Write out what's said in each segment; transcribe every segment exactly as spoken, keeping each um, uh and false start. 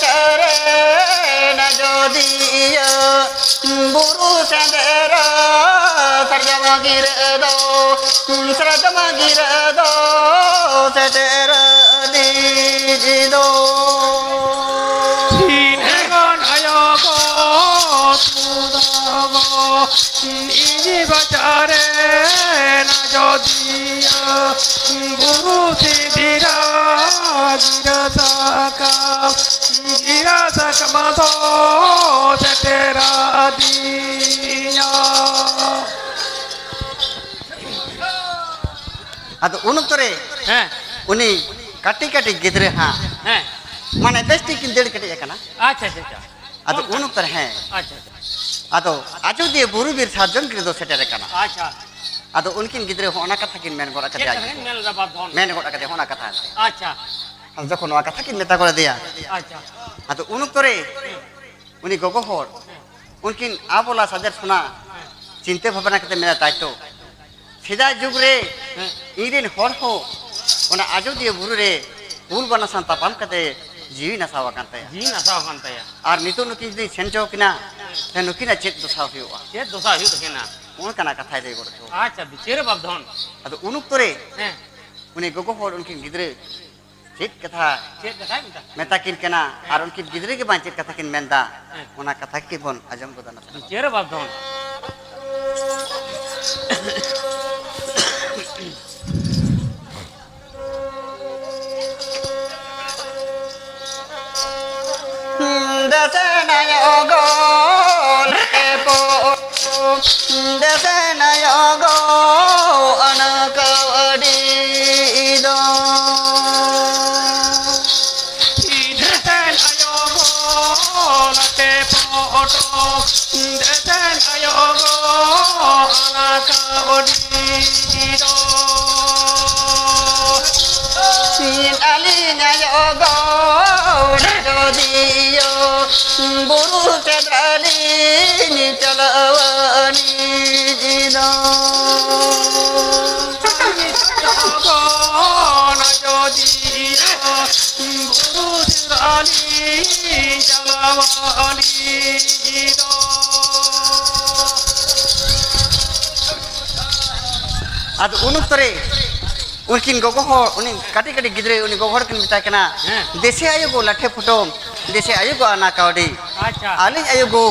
ᱪᱟᱨᱮᱱ ᱟᱡᱚᱫᱤᱭᱟᱹ ᱵᱩᱨᱩ ᱥᱮᱸᱫᱽᱨᱟ ᱥᱟᱨᱡᱚᱢ ᱜᱤᱨᱟᱹ ᱫᱚ, ᱥᱟᱨᱡᱚᱢ ᱜᱤᱨᱟᱹ ᱫᱚ ᱥᱮᱴᱮᱨ ᱟᱹᱫᱤᱧ ᱫᱚ᱾ ᱤᱧ ᱮᱸᱜᱟᱱ ᱟᱭᱳ ᱜᱚ ᱛᱩᱫᱟ ᱜᱚ, ᱤᱧ ᱵᱟᱡᱟᱨᱮᱱ ᱟᱡᱚᱫᱤᱭᱟᱹ ᱵᱩᱨᱩ ᱥᱤᱸᱫᱽᱨᱟ ᱜᱤᱨᱟᱹ ᱥᱟᱠᱟᱢ, ᱜᱤᱨᱟᱹ ᱥᱟᱠᱟᱢ ᱫᱚ ᱥᱮᱴᱮᱨ ᱟᱹᱫᱤᱧᱟ᱾ ᱟᱫᱚ ᱩᱱ ᱚᱠᱛᱚ ᱨᱮ ᱦᱮᱸ᱾ ᱩᱱᱤ ᱠᱟᱹᱴᱤᱡ ᱠᱟᱹᱴᱤᱡ ᱜᱤᱫᱽᱨᱟᱹ ᱦᱟᱸᱜ ᱦᱮᱸ᱾ ᱢᱟᱱᱮ ᱵᱮᱥ ᱴᱷᱤᱠ ᱠᱤᱱ ᱫᱟᱹᱲ ᱠᱮᱴᱮᱡ ᱟᱠᱟᱱᱟ᱾ ᱟᱪᱪᱷᱟ, ᱟᱪᱪᱷᱟ, ᱟᱪᱪᱷᱟ᱾ ᱟᱫᱚ ᱚᱱᱠᱟ᱾ ᱩᱱ ᱚᱠᱛᱚ ᱨᱮ ᱦᱮᱸ᱾ ᱟᱪᱪᱷᱟ, ᱟᱪᱪᱷᱟ᱾ ᱟᱫᱚ ᱟᱡᱚᱫᱤᱭᱟᱹ ᱵᱩᱨᱩ ᱵᱤᱨ ᱥᱟᱨᱡᱚᱢ ᱜᱤᱨᱟᱹ ᱫᱚ ᱥᱮᱴᱮᱨ ᱟᱠᱟᱱᱟ᱾ ᱟᱪᱪᱷᱟ᱾ ᱟᱫᱚ ᱩᱱᱠᱤᱱ ᱜᱤᱫᱽᱨᱟᱹ ᱦᱚᱸ ᱚᱱᱟ ᱠᱟᱛᱷᱟ ᱠᱤᱱ ᱢᱮᱱ ᱜᱚᱫ ᱪᱮᱫ ᱟᱠᱟᱫᱮᱭᱟ᱾ ᱠᱟᱛᱷᱟ ᱠᱤᱱ ᱢᱮᱱ ᱞᱮᱫᱟ ᱵᱟᱯ ᱫᱷᱚᱱ? ᱢᱮᱱ ᱜᱚᱫ ᱟᱠᱟᱫᱮᱭᱟ ᱚᱱᱟ ᱠᱟᱛᱷᱟ᱾ ᱟᱪᱪᱷᱟ᱾ ᱟᱫᱚ ᱡᱚᱠᱷᱚᱱ ᱱᱚᱣᱟ ᱠᱟᱛᱷᱟ ᱠᱤᱱ ᱢᱮᱛᱟ ᱜᱚᱫ ᱟᱫᱮᱭᱟ, ᱟᱪᱪᱷᱟ᱾ ᱟᱫᱚ ᱩᱱ ᱚᱠᱛᱚ ᱨᱮ ᱩᱱᱤ ᱜᱚᱜᱚ ᱦᱚᱲ ᱩᱱᱠᱤᱱ ᱟᱵᱚᱞᱟ ᱥᱟᱡᱮᱨ ᱥᱚᱱᱟ ᱪᱤᱱᱛᱟᱹ ᱵᱷᱟᱵᱽᱱᱟ ᱠᱟᱛᱮ ᱢᱮᱱᱟ, ᱛᱟᱭ ᱛᱚ ᱥᱮᱫᱟᱭ ᱡᱩᱜᱽ ᱨᱮ ᱦᱮᱸ᱾ ᱤᱧ ᱨᱮᱱ ᱦᱚᱲ ᱦᱚᱸ ᱚᱱᱟ ᱟᱡᱚᱫᱤᱭᱟᱹ ᱵᱩᱨᱩ ᱨᱮ ᱩᱞ ᱵᱟᱱᱟ ᱥᱟᱶ ᱛᱟᱯᱟᱢ ᱠᱟᱛᱮ ᱡᱤᱣᱤ ᱱᱟᱥᱟᱣ ᱟᱠᱟᱱ ᱛᱟᱭᱟ᱾ ᱡᱤᱣᱤ ᱱᱟᱥᱟᱣ ᱟᱠᱟᱱ ᱛᱟᱭᱟ᱾ ᱟᱨ ᱱᱤᱛᱚᱜ ᱱᱩᱠᱤᱱ ᱡᱩᱫᱤ ᱥᱮᱱ ᱦᱚᱪᱚ ᱠᱤᱱᱟ, ᱛᱟᱦᱞᱮ ᱱᱩᱠᱤᱱᱟᱜ ᱪᱮᱫ ᱫᱚᱥᱟ ᱦᱩᱭᱩᱜᱼᱟ? ᱪᱮᱫ ᱫᱚᱥᱟ ᱦᱩᱭᱩᱜ ᱛᱟᱹᱠᱤᱱᱟ? ᱚᱱᱠᱟᱱᱟᱜ ᱠᱟᱛᱷᱟᱭ ᱞᱟᱹᱭ ᱜᱚᱫ ᱦᱚᱪᱚ᱾ ᱟᱪᱪᱷᱟ, ᱵᱤᱪᱟᱹᱨ ᱵᱟᱯᱫᱷᱚᱱ᱾ ᱟᱫᱚ ᱩᱱ ᱚᱠᱛᱚ ᱨᱮ ᱦᱮᱸ᱾ ᱩᱱᱤ ᱜᱚᱜᱚ ᱦᱚᱲ ᱩᱱᱠᱤᱱ ᱜᱤᱫᱽᱨᱟᱹ ᱪᱮᱫ ᱠᱟᱛᱷᱟ ᱪᱮᱫ ᱠᱟᱛᱷᱟᱭ ᱢᱮᱛᱟ? ᱢᱮᱛᱟ ᱠᱤᱱ ᱠᱟᱱᱟ ᱟᱨ ᱩᱱᱠᱤᱱ ᱜᱤᱫᱽᱨᱟᱹ ᱜᱮ ᱵᱟᱝ ᱪᱮᱫ ᱠᱟᱛᱷᱟ ᱠᱤᱱ ᱢᱮᱱᱫᱟ, ᱦᱮᱸ᱾ ᱚᱱᱟ ᱠᱟᱛᱷᱟ ᱜᱮᱵᱚᱱ ᱟᱸᱡᱚᱢ ᱜᱚᱫᱟ ᱱᱟᱥᱮ᱾ ᱵᱤᱪᱟᱹᱨ ᱵᱟᱯᱫᱷᱚᱱ᱾ ᱫᱮᱥᱮ ᱱᱟᱭᱚ ᱜᱚ ᱞᱮ ᱯᱚ, ᱫᱮᱥᱮ ᱱᱟᱭᱚ ᱜᱚ ᱟᱱᱟ ᱠᱟᱣᱰᱤ ᱫᱚ᱾ ᱫᱮᱥᱮ ᱱᱟᱭᱚ ᱜᱚ ᱞᱮ ᱯᱚᱴᱚ, ᱫᱮᱥᱮ ᱱᱟᱭᱚ ᱜᱚ ᱟᱱᱟ ᱠᱟᱣᱰᱤ ᱫᱚ᱾ ᱟᱹᱞᱤᱧ ᱟᱭᱳ ᱜᱚ ᱟᱡᱚᱫᱤᱭᱟᱹ ᱵᱩᱨᱩ ᱥᱮᱸᱫᱽᱨᱟ ᱞᱤᱧ ᱪᱟᱞᱟᱣᱟᱱᱤᱡ ᱫᱚ᱾ ᱟᱹᱞᱤᱧ ᱟᱭᱳ ᱜᱚ ᱟᱡᱚᱫᱤᱭᱟᱹ ᱵᱩᱨᱩ ᱥᱮᱸᱫᱽᱨᱟ ᱞᱤᱧ ᱟᱫᱚ ᱩᱱ ᱚᱠᱛᱚ ᱨᱮ ᱩᱱᱠᱤᱱ ᱜᱚᱜᱚ ᱦᱚᱲ, ᱩᱱᱤ ᱠᱟᱹᱴᱤᱡ ᱠᱟᱹᱴᱤᱡ ᱜᱤᱫᱽᱨᱟᱹ, ᱩᱱᱤ ᱜᱚᱜᱚ ᱦᱚᱲ ᱠᱤᱱ ᱢᱮᱛᱟᱭ ᱠᱟᱱᱟ, ᱦᱮᱸ᱾ "ᱫᱮᱥᱮ ᱟᱭᱳ ᱜᱚ ᱞᱟᱴᱷᱮ ᱯᱷᱚᱴᱚᱢ, ᱫᱮᱥᱮ ᱟᱭᱳ ᱜᱚ ᱟᱱᱟ ᱠᱟᱹᱣᱰᱤ, ᱟᱪᱪᱷᱟ᱾ ᱟᱹᱞᱤᱧ ᱟᱭᱳ ᱜᱚ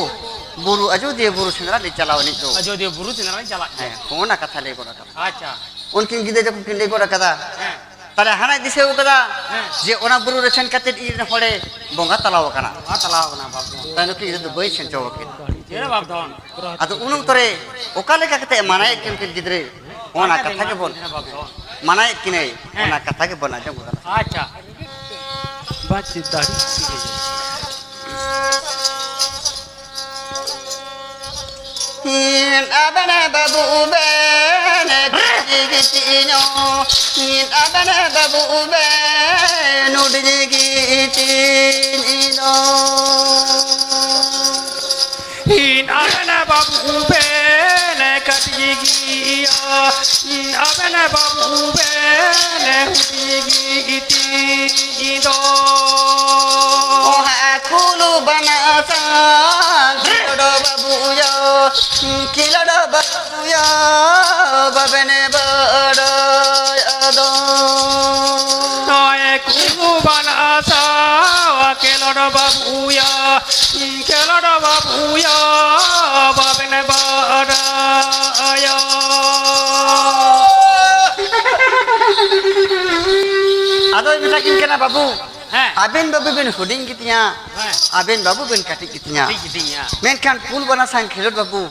ᱵᱩᱨᱩ ᱟᱡᱳᱫᱤᱭᱟᱹ ᱵᱩᱨᱩ ᱥᱮᱸᱫᱽᱨᱟ ᱞᱤᱧ ᱪᱟᱞᱟᱣ ᱟᱹᱱᱤᱡ ᱫᱚ, ᱟᱡᱳᱫᱤᱭᱟᱹ ᱵᱩᱨᱩ ᱥᱮᱸᱫᱽᱨᱟ ᱞᱤᱧ ᱪᱟᱞᱟᱜ ᱜᱮᱭᱟ᱾" ᱦᱮᱸ, ᱦᱚᱸᱜᱼᱚ ᱱᱟ ᱠᱟᱛᱷᱟ ᱞᱟᱹᱭ ᱜᱚᱫ ᱟᱠᱟᱫᱟ᱾ ᱟᱪᱪᱷᱟ᱾ ᱩᱱᱠᱤᱱ ᱜᱤᱫᱽᱨᱟᱹ ᱡᱚᱠᱷᱚᱱ ᱠᱤᱱ ᱞᱟᱹᱭ ᱜᱚᱫ ᱟᱠᱟᱫᱟ, ᱦᱮᱸ᱾ ᱛᱟᱦᱞᱮ ᱦᱟᱱᱟᱭ ᱫᱤᱥᱟᱹᱣ ᱠᱟᱫᱟ, ᱦᱮᱸ᱾ ᱡᱮ ᱚᱱᱟ ᱵᱩᱨᱩ ᱨᱮ ᱥᱮᱱ ᱠᱟᱛᱮ ᱤᱧ ᱨᱮᱱ ᱦᱚᱲᱮ ᱵᱚᱸᱜᱟ ᱛᱟᱞᱟᱣ ᱟᱠᱟᱱᱟ᱾ ᱵᱚᱸᱜᱟ ᱛᱟᱞᱟᱣ ᱟᱠᱟᱱᱟ ᱵᱟᱯ ᱫᱚ᱾ ᱛᱟᱭᱱᱚᱢ ᱠᱤᱱ ᱜᱤᱫᱽᱨᱟᱹ ᱫᱚ ᱵᱟᱹᱧ ᱥᱮᱱ ᱦᱚᱪᱚ ᱟᱹᱠᱤᱱ᱾ ᱪᱮᱫ ᱨᱮ ᱵᱟᱯ ᱫᱚ? ᱟᱫᱚ ᱩᱱ ᱚᱠᱛᱚ ᱨᱮ ᱚᱠᱟ ᱞᱮᱠᱟ ᱠᱟᱛᱮ ᱢᱟᱱᱟᱭᱮᱫ ᱠᱤᱱ ᱩᱱᱠᱤᱱ ᱜᱤᱫᱽᱨᱟᱹ, ᱚᱱᱟ ᱠᱟᱛᱷᱟ ᱜᱮᱵᱚᱱ ᱢᱟᱱᱟᱭᱮᱫ ᱠᱤᱱᱟᱹᱭ, ᱦᱮᱸ᱾ ᱚᱱᱟ ᱠᱟᱛᱷᱟ ᱜᱮᱵᱚᱱ ᱟᱸᱡᱚᱢ ᱜᱚᱫᱟ᱾ ᱟᱪᱪᱷᱟ᱾ ᱵᱟᱪ ᱫᱟᱲᱮ᱾ ᱦᱤᱱ ᱟᱵᱮᱱ ᱵᱟᱹᱵᱩ ᱵᱮᱱ ᱠᱟᱹᱴᱤᱡ ᱜᱤᱛᱤᱧᱚ, ᱦᱤᱱ ᱟᱵᱮᱱ ᱵᱟᱹᱵᱩ ᱵᱮᱱ ᱦᱩᱰᱤᱧ ᱜᱤᱛᱤᱧ ᱫᱚ᱾ ᱦᱤᱱ ᱟᱵᱮᱱ ᱵᱟᱹᱵᱩ ᱵᱮᱱ ᱠᱟᱹᱴᱤᱡ ᱜᱮᱭᱟ, ᱦᱤᱱ ᱟᱵᱮᱱ ᱵᱟᱹᱵᱩ ᱵᱮᱱ ᱦᱩᱰᱤᱧ ᱜᱤᱛᱤᱧ ᱫᱚ᱾ ᱚᱦᱟ ᱠᱩᱞᱩ ᱵᱟᱱᱟ ᱥᱟᱝ ᱠᱷᱮᱞᱳᱰ ᱵᱟᱹᱵᱩᱭᱟ, ᱠᱷᱮᱞᱳᱰ ᱵᱟᱹᱵᱩᱭᱟ, ᱵᱟᱵᱮᱱ ᱵᱟᱰᱟᱭ ᱟᱫᱚ᱾ ᱱᱚᱭ ᱠᱩᱞᱩ ᱵᱟᱱᱟ ᱥᱟᱝ ᱠᱷᱮᱞᱳᱰ ᱵᱟᱹᱵᱩᱭᱟ, ᱠᱷᱮᱞᱳᱰ ᱵᱟᱹᱵᱩᱭᱟ, ᱵᱟᱵᱮᱱ ᱵᱟᱰᱟᱭᱟ᱾ ᱟᱫᱚᱭ ᱢᱮᱛᱟ ᱠᱤᱱ ᱠᱟᱱᱟ, ᱵᱟᱹᱵᱩ, ᱦᱮᱸ᱾ ᱟᱵᱮᱱ ᱵᱟᱹᱵᱩ ᱵᱮᱱ ᱦᱩᱰᱤᱧ ᱜᱮᱛᱤᱧᱟ, ᱦᱮᱸ᱾ ᱟᱵᱮᱱ ᱵᱟᱹᱵᱩ ᱵᱮᱱ ᱠᱟᱹᱴᱤᱡ ᱜᱮᱛᱤᱧᱟ᱾ ᱠᱟᱹᱴᱤᱡ ᱜᱮᱛᱤᱧᱟ᱾ ᱢᱮᱱᱠᱷᱟᱱ ᱠᱩᱞ ᱵᱟᱱᱟ ᱥᱟᱝ ᱠᱷᱮᱞᱳᱰ ᱵᱟᱹᱵᱩ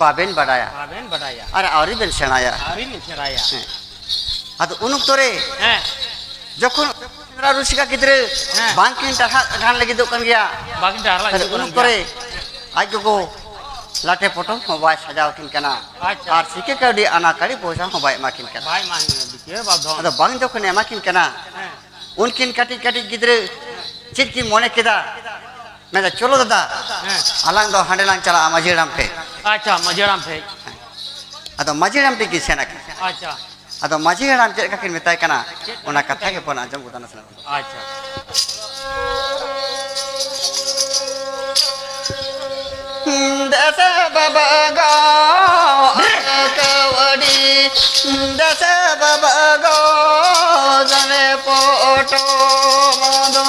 ᱵᱟᱵᱮᱱ ᱵᱟᱰᱟᱭᱟ᱾ ᱵᱟᱵᱮᱱ ᱵᱟᱰᱟᱭᱟ᱾ ᱟᱨ ᱟᱹᱣᱨᱤ ᱵᱮᱱ ᱥᱮᱬᱟᱭᱟ᱾ ᱟᱹᱣᱨᱤ ᱵᱮᱱ ᱥᱮᱬᱟᱭᱟ᱾ ᱦᱮᱸ᱾ ᱟᱫᱚ ᱩᱱ ᱚᱠᱛᱚ ᱨᱮ ᱦᱮᱸ᱾ ᱡᱚᱠᱷᱚᱱ ᱥᱮᱸᱫᱽᱨᱟ ᱨᱩᱥᱤᱠᱟ ᱜᱤᱫᱽᱨᱟᱹ ᱦᱮᱸ᱾ ᱵᱟᱝᱠᱤᱱ ᱴᱟᱨᱦᱟᱜ ᱜᱟᱱ ᱞᱟᱹᱜᱤᱫᱚᱜ ᱠᱟᱱ ᱜᱮᱭᱟ, ᱵᱟᱝᱠᱤᱱ ᱴᱟᱨᱦᱟᱜ ᱛᱟᱦᱞᱮ ᱞᱟᱹᱜᱤᱫᱚᱜ ᱩᱱ ᱠᱟᱱ ᱚᱠᱛᱚ ᱜᱮᱭᱟ᱾ ᱨᱮ ᱟᱡ ᱜᱚᱜᱚ ᱞᱟᱴᱷᱮ ᱯᱚᱴᱚᱢ ᱦᱚᱸ ᱵᱟᱭ ᱥᱟᱡᱟᱣ ᱠᱤᱱ ᱠᱟᱱᱟ᱾ ᱟᱪᱪᱷᱟ᱾ ᱟᱨ ᱥᱤᱠᱟᱹ ᱠᱟᱹᱣᱰᱤ ᱟᱱᱟ ᱠᱟᱹᱲᱤ ᱯᱚᱭᱥᱟ ᱦᱚᱸ ᱵᱟᱭ ᱮᱢᱟ ᱠᱤᱱ ᱠᱟᱱᱟ᱾ ᱵᱟᱭ ᱮᱢᱟ ᱠᱤᱱ ᱠᱟᱱᱟ, ᱵᱤᱴᱤ ᱵᱟᱵ ᱫᱷᱚᱱ᱾ ᱟᱫᱚ ᱵᱟᱝ ᱡᱚᱠᱷᱚᱱ ᱮᱢᱟ ᱠᱤᱱ ᱠᱟᱱᱟ, ᱦᱮᱸ᱾ ᱩᱱᱠᱤᱱ ᱠᱟᱹᱴᱤᱡ ᱠᱟᱹᱴᱤᱡ ᱜᱤᱫᱽᱨᱟᱹ ᱪᱮᱫ ᱠᱤᱱ ᱢᱚᱱᱮ ᱠᱮᱫᱟ? ᱢᱮᱱᱫᱟ, "ᱪᱚᱞᱚ ᱫᱟᱫᱟ, ᱦᱮᱸ᱾ ᱟᱞᱟᱝ ᱫᱚ ᱦᱟᱸᱰᱮ ᱞᱟᱝ ᱪᱟᱞᱟᱜᱼᱟ ᱢᱟᱹᱡᱷᱤ ᱦᱟᱲᱟᱢ ᱴᱷᱮᱡ᱾" ᱟᱪᱪᱷᱟ, ᱢᱟᱹᱡᱷᱤ ᱦᱟᱲᱟᱢ ᱴᱷᱮᱡ᱾ ᱟᱫᱚ ᱢᱟᱹᱡᱷᱤ ᱦᱟᱲᱟᱢ ᱴᱷᱮᱡ ᱠᱤᱱ ᱥᱮᱱ ᱟᱠᱟᱱᱟ᱾ ᱟᱪᱪᱷᱟ᱾ ᱟᱫᱚ ᱢᱟᱹᱡᱷᱤ ᱦᱟᱲᱟᱢ ᱪᱮᱫ ᱞᱮᱠᱟ ᱠᱤᱱ ᱢᱮᱛᱟᱭ ᱠᱟᱱᱟ, ᱪᱮᱫ ᱚᱱᱟ ᱠᱟᱛᱷᱟ ᱠᱟᱛᱷᱟ ᱜᱮᱵᱚᱱ ᱟᱸᱡᱚᱢ ᱜᱚᱫᱟ ᱱᱟᱥᱮᱱᱟᱜ᱾ ᱟᱪᱪᱷᱟ᱾ ᱫᱮᱥᱮ ᱵᱟᱵᱟ ᱜᱚ ᱠᱟᱹᱣᱰᱤ, ᱫᱮᱥᱮ ᱵᱟᱵᱟ ᱜᱚ ᱡᱟᱱᱮ ᱯᱚᱴᱚᱢ ᱫᱚ᱾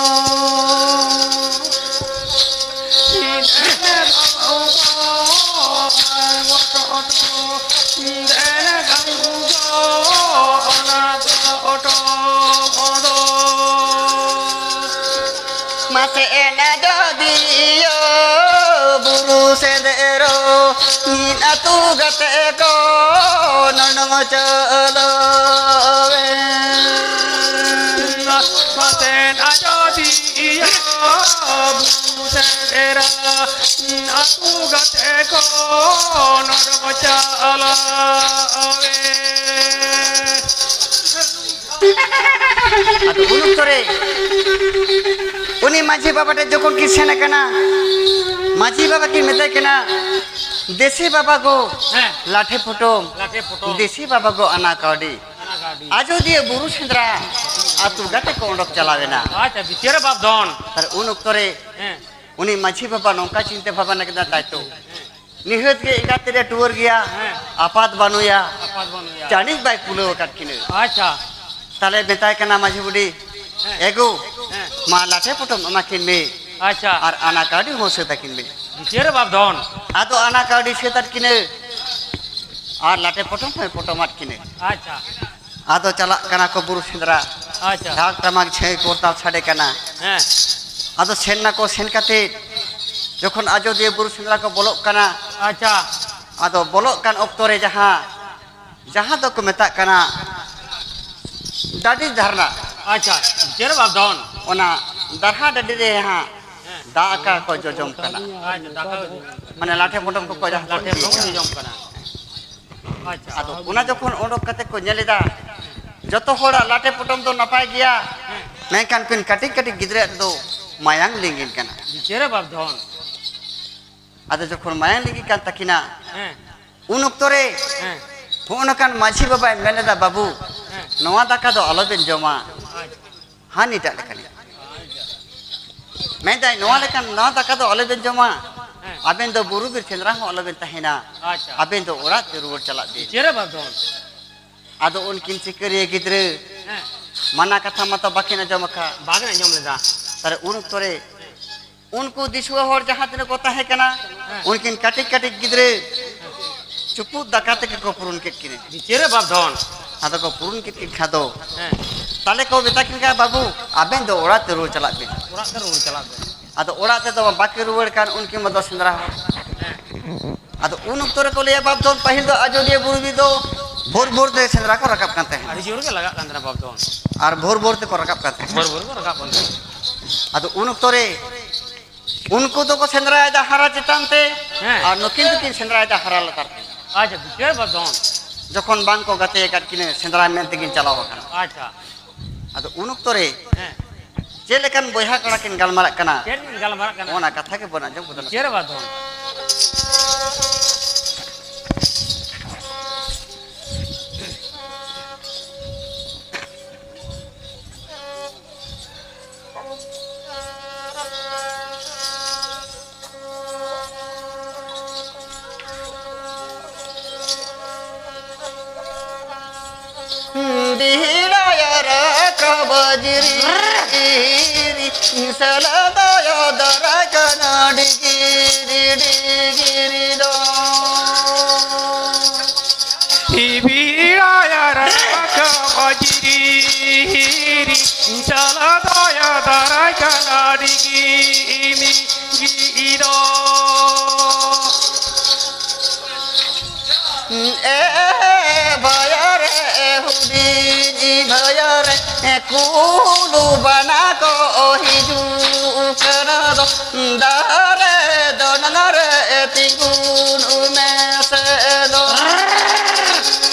ᱢᱟᱥᱮ ᱮᱱᱟ ᱡᱚᱫᱤᱭᱳ ᱵᱩᱨᱩ ᱥᱮᱸᱫᱮᱨᱚ, ᱢᱤᱫ ᱟᱹᱛᱩ ᱜᱟᱛᱮ ᱠᱚ ᱱᱚᱰᱚᱝ ᱪᱟᱞᱟᱣᱮᱱ᱾ ᱢᱟᱥᱮ ᱮᱱᱟ ᱡᱚᱫᱤᱭᱳ ᱵᱩᱨᱩ ᱥᱮᱸᱫᱮᱨᱟ, ᱟᱹᱛᱩ ᱜᱟᱛᱮ ᱠᱚ ᱱᱚᱰᱚᱝ ᱪᱟᱞᱟᱣᱮᱱ᱾ ᱟᱫᱚ ᱩᱱ ᱚᱠᱛᱚ ᱨᱮ ᱩᱱᱤ ᱢᱟᱹᱡᱷᱤ ᱵᱟᱵᱟ ᱴᱷᱮᱱ ᱡᱚᱠᱷᱚᱱ ᱠᱤᱱ ᱥᱮᱱ ᱟᱠᱟᱱᱟ, ᱢᱟᱹᱡᱷᱤ ᱵᱟᱵᱟ ᱠᱤᱱ ᱢᱮᱛᱟᱭ ᱠᱟᱱᱟ, "ᱫᱮᱥᱤ ᱵᱟᱵᱟ ᱜᱚ ᱦᱮᱸ᱾ ᱞᱟᱴᱷᱮ ᱯᱚᱴᱚᱢ, ᱞᱟᱴᱷᱮ ᱯᱚᱴᱚᱢ᱾ ᱫᱮᱥᱤ ᱵᱟᱵᱟ ᱜᱚ ᱟᱱᱟ ᱠᱟᱹᱣᱰᱤ, ᱟᱱᱟ ᱠᱟᱹᱣᱰᱤ᱾ ᱟᱡᱚᱫᱤᱭᱟᱹ ᱵᱩᱨᱩ ᱥᱮᱸᱫᱽᱨᱟ ᱟᱹᱛᱩ ᱜᱟᱛᱮ ᱠᱚ ᱚᱰᱚᱠ ᱪᱟᱞᱟᱣ ᱮᱱᱟ᱾" ᱟᱪᱪᱷᱟ, ᱵᱤᱪᱟᱹᱨ ᱵᱟᱯ ᱫᱷᱚᱱ᱾ ᱟᱨ ᱩᱱ ᱚᱠᱛᱚ ᱨᱮ ᱦᱮᱸ᱾ ᱩᱱᱤ ᱢᱟᱹᱡᱷᱤ ᱵᱟᱵᱟ ᱱᱚᱝᱠᱟ ᱪᱤᱱᱛᱟᱹ ᱵᱷᱟᱵᱽᱱᱟ ᱠᱮᱫᱟ, ᱛᱟᱭ ᱛᱚ ᱱᱤᱦᱟᱹᱛ ᱜᱮ ᱮᱸᱜᱟᱛ ᱛᱮᱨᱮ ᱴᱩᱣᱟᱹᱨ ᱜᱮᱭᱟ, ᱦᱮᱸ᱾ ᱟᱯᱟᱛ ᱵᱟᱹᱱᱩᱭᱟ, ᱟᱯᱟᱛ ᱵᱟᱹᱱᱩᱭᱟ᱾ ᱪᱟᱹᱰᱤ ᱵᱟᱭ ᱠᱩᱞᱟᱹᱣ ᱟᱠᱟᱫ ᱠᱤᱱᱟᱹ᱾ ᱟᱪᱪᱷᱟ᱾ ᱛᱟᱦᱞᱮ ᱢᱮᱛᱟᱭ ᱠᱟᱱᱟ ᱢᱟᱹᱡᱷᱤ ᱵᱩᱰᱷᱤ, ᱦᱮᱸ᱾ "ᱮᱜᱳ, ᱦᱮᱸ᱾ ᱢᱟ ᱞᱟᱴᱷᱮ ᱯᱚᱴᱚᱢ ᱮᱢᱟ ᱠᱤᱱ ᱢᱮ ᱟᱪᱪᱷᱟ᱾ ᱟᱨ ᱟᱱᱟ ᱠᱟᱹᱣᱰᱤ ᱦᱚᱸ ᱥᱟᱹᱛ ᱟᱹᱠᱤᱱ ᱢᱮ᱾" ᱵᱤᱪᱟᱹᱨ ᱵᱟᱯ ᱫᱷᱚᱱ᱾ ᱟᱫᱚ ᱟᱱᱟ ᱠᱟᱹᱣᱰᱤ ᱥᱟᱹᱛ ᱟᱫ ᱠᱤᱱᱟᱹ ᱟᱨ ᱞᱟᱴᱷᱮ ᱯᱚᱴᱚᱢ ᱦᱚᱸᱭ ᱯᱚᱴᱚᱢ ᱟᱫ ᱠᱤᱱᱟᱹ᱾ ᱟᱪᱪᱷᱟ᱾ ᱟᱫᱚ ᱪᱟᱞᱟᱜ ᱠᱟᱱᱟ ᱠᱚ ᱵᱩᱨᱩ ᱥᱮᱸᱫᱽᱨᱟ᱾ ᱟᱪᱪᱷᱟ᱾ ᱰᱷᱟᱠ ᱴᱟᱢᱟᱠ ᱡᱷᱟᱹᱭ ᱠᱚᱨᱛᱟᱞ ᱥᱟᱰᱮ ᱠᱟᱱᱟ᱾ ᱦᱮᱸ᱾ ᱟᱫᱚ ᱥᱮᱱ ᱱᱟᱠᱚ, ᱥᱮᱱ ᱠᱟᱛᱮ ᱡᱚᱠᱷᱚᱱ ᱟᱡᱚᱫᱤᱭᱟᱹ ᱵᱩᱨᱩ ᱥᱮᱸᱫᱽᱨᱟ ᱠᱚ ᱵᱚᱞᱚᱜ ᱠᱟᱱᱟ, ᱟᱪᱪᱷᱟ᱾ ᱟᱫᱚ ᱵᱚᱞᱚᱜ ᱠᱟᱱ ᱚᱠᱛᱚ ᱨᱮ ᱡᱟᱦᱟᱸ, ᱡᱟᱦᱟᱸ ᱫᱚᱠᱚ ᱢᱮᱛᱟᱜ ᱠᱟᱱᱟ ᱰᱟᱹᱰᱤ ᱫᱷᱟᱨᱱᱟ᱾ ᱟᱪᱪᱷᱟ, ᱵᱤᱪᱟᱹᱨ ᱵᱟᱯ ᱫᱷᱚᱱ᱾ ᱚᱱᱟ ᱫᱟᱨᱦᱟ ᱰᱟᱹᱰᱤ ᱨᱮ ᱦᱟᱸᱜ ᱦᱮᱸ᱾ ᱫᱟᱜ ᱟᱠᱟ ᱠᱚ ᱡᱚᱡᱚᱢ ᱠᱟᱱᱟ᱾ ᱟᱪᱪᱷᱟ, ᱫᱟᱠᱟ ᱠᱚ ᱡᱚᱢ ᱠᱟᱱᱟ᱾ ᱢᱟᱱᱮ ᱞᱟᱴᱷᱮ ᱯᱚᱴᱚᱢ ᱠᱚᱠᱚ ᱡᱟᱦᱟᱸ ᱠᱚ ᱞᱟᱴᱷᱮ ᱤᱫᱤᱭᱮᱫ ᱯᱚᱴᱚᱢ ᱠᱟᱱᱟ᱾ ᱡᱚᱡᱚᱢ ᱠᱟᱱᱟ᱾ ᱟᱪᱪᱷᱟ᱾ ᱟᱫᱚ ᱚᱱᱟ ᱡᱚᱠᱷᱚᱱ ᱚᱰᱚᱠ ᱠᱟᱛᱮ ᱠᱚ ᱧᱮᱞ ᱮᱫᱟ, ᱡᱚᱛᱚ ᱦᱚᱲᱟᱜ ᱞᱟᱴᱷᱮ ᱯᱚᱴᱚᱢ ᱫᱚ ᱱᱟᱯᱟᱭ ᱜᱮᱭᱟ, ᱦᱮᱸ᱾ ᱢᱮᱱᱠᱷᱟᱱ ᱠᱤᱱ ᱠᱟᱹᱴᱤᱡ ᱠᱟᱹᱴᱤᱡ ᱜᱤᱫᱽᱨᱟᱹ ᱫᱚ ᱢᱟᱭᱟᱝ ᱞᱤᱸᱜᱤᱱ ᱠᱟᱱᱟ᱾ ᱵᱤᱪᱟᱹᱨ ᱵᱟᱯ ᱫᱷᱚᱱ᱾ ᱟᱫᱚ ᱡᱚᱠᱷᱚᱱ ᱢᱟᱭᱟᱝ ᱞᱤᱸᱜᱤ ᱠᱟᱱ ᱛᱟᱹᱠᱤᱱᱟ, ᱦᱮᱸ᱾ ᱩᱱ ᱚᱠᱛᱚ ᱨᱮ ᱦᱮᱸ᱾ ᱦᱚᱸᱜᱼᱚ ᱱᱚᱝᱠᱟᱱ ᱢᱟᱹᱡᱷᱤ ᱵᱟᱵᱟᱭ ᱢᱮᱱ ᱞᱮᱫᱟ, "ᱵᱟᱹᱵᱩ, ᱦᱮᱸ᱾ ᱱᱚᱣᱟ ᱫᱟᱠᱟ ᱫᱚ ᱟᱞᱚᱵᱮᱱ ᱡᱚᱢᱟ, ᱟᱪᱪᱷᱟ᱾ ᱦᱟᱹᱱᱤᱴᱟᱜ ᱞᱮᱠᱟᱱᱤᱡ᱾" ᱢᱮᱱᱫᱟᱭ, "ᱱᱚᱣᱟ ᱞᱮᱠᱟᱱ, ᱱᱚᱣᱟ ᱫᱟᱠᱟ ᱫᱚ ᱟᱞᱚᱵᱮᱱ ᱡᱚᱢᱟ, ᱦᱮᱸ᱾ ᱟᱵᱮᱱ ᱫᱚ ᱵᱩᱨᱩ ᱵᱤᱨ ᱥᱮᱸᱫᱽᱨᱟ ᱦᱚᱸ ᱟᱞᱚᱵᱮᱱ ᱛᱟᱦᱮᱱᱟ᱾ ᱟᱪᱪᱷᱟ᱾ ᱟᱵᱮᱱ ᱫᱚ ᱚᱲᱟᱜ ᱛᱮ ᱨᱩᱣᱟᱹᱲ ᱪᱟᱞᱟᱜ ᱵᱮᱱ᱾ ᱪᱮᱫ ᱨᱮ ᱵᱟᱯᱫᱷᱚᱱ? ᱟᱫᱚ ᱩᱱᱠᱤᱱ ᱥᱤᱠᱟᱹᱨᱤᱭᱟᱹ ᱜᱤᱫᱽᱨᱟᱹ ᱦᱮᱸ᱾ ᱢᱟᱱᱟ ᱠᱟᱛᱷᱟ ᱢᱟᱛᱚ ᱵᱟᱹᱠᱤᱱ ᱟᱸᱡᱚᱢ ᱟᱠᱟᱫ᱾ ᱵᱟᱹᱠᱤᱱ ᱟᱸᱡᱚᱢ ᱞᱮᱫᱟ᱾ ᱛᱟᱦᱞᱮ ᱩᱱ ᱚᱠᱛᱚ ᱨᱮ ᱩᱱᱠᱩ ᱫᱤᱥᱩᱣᱟᱹ ᱦᱚᱲ ᱡᱟᱦᱟᱸ ᱛᱤᱱᱟᱹᱜ ᱠᱚ ᱛᱟᱦᱮᱸ ᱠᱟᱱᱟ, ᱦᱮᱸ᱾ ᱩᱱᱠᱤᱱ ᱠᱟᱹᱴᱤᱡ ᱠᱟᱹᱴᱤᱡ ᱜᱤᱫᱽᱨᱟᱹ ᱪᱩᱯᱩᱫ ᱫᱟᱠᱟ ᱛᱮᱜᱮ ᱠᱚ ᱯᱩᱨᱩᱱ ᱠᱮᱫ ᱠᱤᱱᱟ᱾ ᱪᱮᱫ ᱨᱮ ᱵᱟᱯᱫᱷᱚᱱ? ᱟᱫᱚ ᱠᱚ ᱯᱩᱨᱩᱱ ᱠᱮᱫ ᱠᱤᱱ ᱠᱷᱟᱱ ᱫᱚ, ᱦᱮᱸ᱾ ᱛᱟᱦᱞᱮ ᱠᱚ ᱢᱮᱛᱟ ᱠᱤᱱ ᱠᱟᱱᱟ, "ᱵᱟᱹᱵᱩ, ᱟᱵᱮᱱ ᱫᱚ ᱚᱲᱟᱜ ᱛᱮ ᱨᱩᱣᱟᱹᱲ ᱪᱟᱞᱟᱜ ᱵᱮᱱ᱾" ᱚᱲᱟᱜ ᱛᱮ ᱨᱩᱣᱟᱹᱲ ᱪᱟᱞᱟᱜ ᱵᱮᱱ᱾ ᱟᱫᱚ ᱚᱲᱟᱜ ᱛᱮᱫᱚ ᱵᱟᱠᱤᱱ ᱨᱩᱣᱟᱹᱲ ᱠᱟᱱ, ᱩᱱᱠᱤᱱ ᱢᱟ ᱫᱚ ᱥᱮᱸᱫᱽᱨᱟ ᱦᱚᱲ᱾ ᱦᱮᱸ᱾ ᱟᱫᱚ ᱩᱱ ᱚᱠᱛᱚ ᱨᱮᱠᱚ ᱞᱟᱹᱭᱟ, ᱵᱟᱯᱫᱷᱚᱱ, ᱯᱟᱹᱦᱤᱞ ᱫᱚ ᱟᱡᱚᱫᱤᱭᱟᱹ ᱵᱩᱨᱩ ᱨᱮᱫᱚ ᱵᱷᱳᱨ ᱵᱷᱳᱨ ᱛᱮ ᱥᱮᱸᱫᱽᱨᱟ ᱠᱚ ᱨᱟᱠᱟᱵ ᱠᱟᱱ ᱛᱟᱦᱮᱸᱫ᱾ ᱟᱹᱰᱤ ᱡᱳᱨ ᱜᱮ ᱞᱟᱜᱟᱜ ᱠᱟᱱ ᱛᱟᱦᱮᱱᱟ ᱵᱟᱯᱫᱷᱚᱱ᱾ ᱟᱨ ᱵᱷᱳᱨ ᱵᱷᱳᱨ ᱛᱮᱠᱚ ᱨᱟᱠᱟᱵ ᱠᱟᱱ ᱛᱟᱦᱮᱸᱫ᱾ ᱵᱷᱳᱨ ᱵᱷᱳᱨ ᱠᱚ ᱨᱟᱠᱟᱵ ᱠᱟᱱ ᱛᱟᱦᱮᱸᱫ᱾ ᱟᱫᱚ ᱩᱱ ᱚᱠᱛᱚ ᱨᱮ ᱩᱱᱠᱩ ᱫᱚᱠᱚ ᱥᱮᱸᱫᱽᱨᱟᱭᱮᱫᱟ ᱦᱟᱨᱟ ᱪᱮᱛᱟᱱ ᱛᱮ, ᱦᱮᱸ᱾ ᱟᱨ ᱱᱩᱠᱤᱱ ᱫᱚᱠᱤᱱ ᱥᱮᱸᱫᱽᱨᱟᱭᱮᱫᱟ ᱦᱟᱨᱟ ᱞᱟᱛᱟᱨ ᱛᱮ᱾ ᱟᱪᱪᱷᱟ, ᱵᱩᱡᱷᱟᱹᱣ ᱵᱟᱯᱫᱷᱚᱱ᱾ ᱡᱚᱠᱷᱚᱱ ᱵᱟᱝ ᱠᱚ ᱜᱟᱛᱮ ᱟᱠᱟᱫ ᱠᱤᱱᱟᱹ, ᱥᱮᱸᱫᱽᱨᱟ ᱢᱮᱱ ᱛᱮᱠᱤᱱ ᱪᱟᱞᱟᱣ ᱟᱠᱟᱱᱟ᱾ ᱟᱪᱪᱷᱟ᱾ ᱟᱫᱚ ᱩᱱ ᱚᱠᱛᱚ ᱨᱮ ᱦᱮᱸ᱾ ᱪᱮᱫ ᱞᱮᱠᱟᱱ ᱵᱚᱭᱦᱟ ᱠᱚᱲᱟ ᱠᱤᱱ ᱜᱟᱞᱢᱟᱨᱟᱜ ᱠᱟᱱᱟ, ᱪᱮᱫ ᱠᱤᱱ ᱜᱟᱞᱢᱟᱨᱟᱜ ᱠᱟᱱᱟ? ᱚᱱᱟ ᱠᱟᱛᱷᱟ ᱜᱮᱵᱚᱱ ᱟᱸᱡᱚᱢ ᱠᱮᱫᱟ᱾ ᱪᱮᱫ ᱨᱮ ᱵᱟᱯᱫᱷᱚᱱ? ᱰᱤᱦᱤᱲᱟᱭᱟ ᱨᱟᱠᱟᱵ ᱡᱤᱨᱤ, ᱥᱟᱞᱟ ᱫᱟᱭᱟ ᱫᱟᱨᱟᱭ ᱠᱟᱱᱟ ᱰᱤᱜᱤ, ᱰᱤᱜᱤ, ᱰᱤᱜᱤ ᱫᱚ᱾ ᱰᱤᱦᱤᱲᱟᱭᱟ ᱨᱟᱠᱟᱵ ᱡᱤᱨᱤ, ᱥᱟᱞᱟ ᱫᱟᱭᱟ ᱫᱟᱨᱟᱭ ᱠᱟᱱᱟ ᱰᱤᱜᱤ, ᱰᱤᱜᱤ ᱫᱚ᱾ ᱮ ᱵᱷᱟᱭᱟ ᱨᱮ, ᱦᱩᱰᱤᱧ ᱵᱷᱟᱭᱟ ᱨᱮ, ᱠᱩᱞᱩ ᱵᱟᱱᱟ ᱠᱚ ᱦᱤᱡᱩᱜ ᱠᱟᱱᱟ ᱫᱚ, ᱫᱟᱨᱮ ᱫᱚ ᱱᱟᱝ ᱨᱮ ᱛᱤᱸᱜᱩᱱ ᱢᱮᱥᱮ ᱫᱚ᱾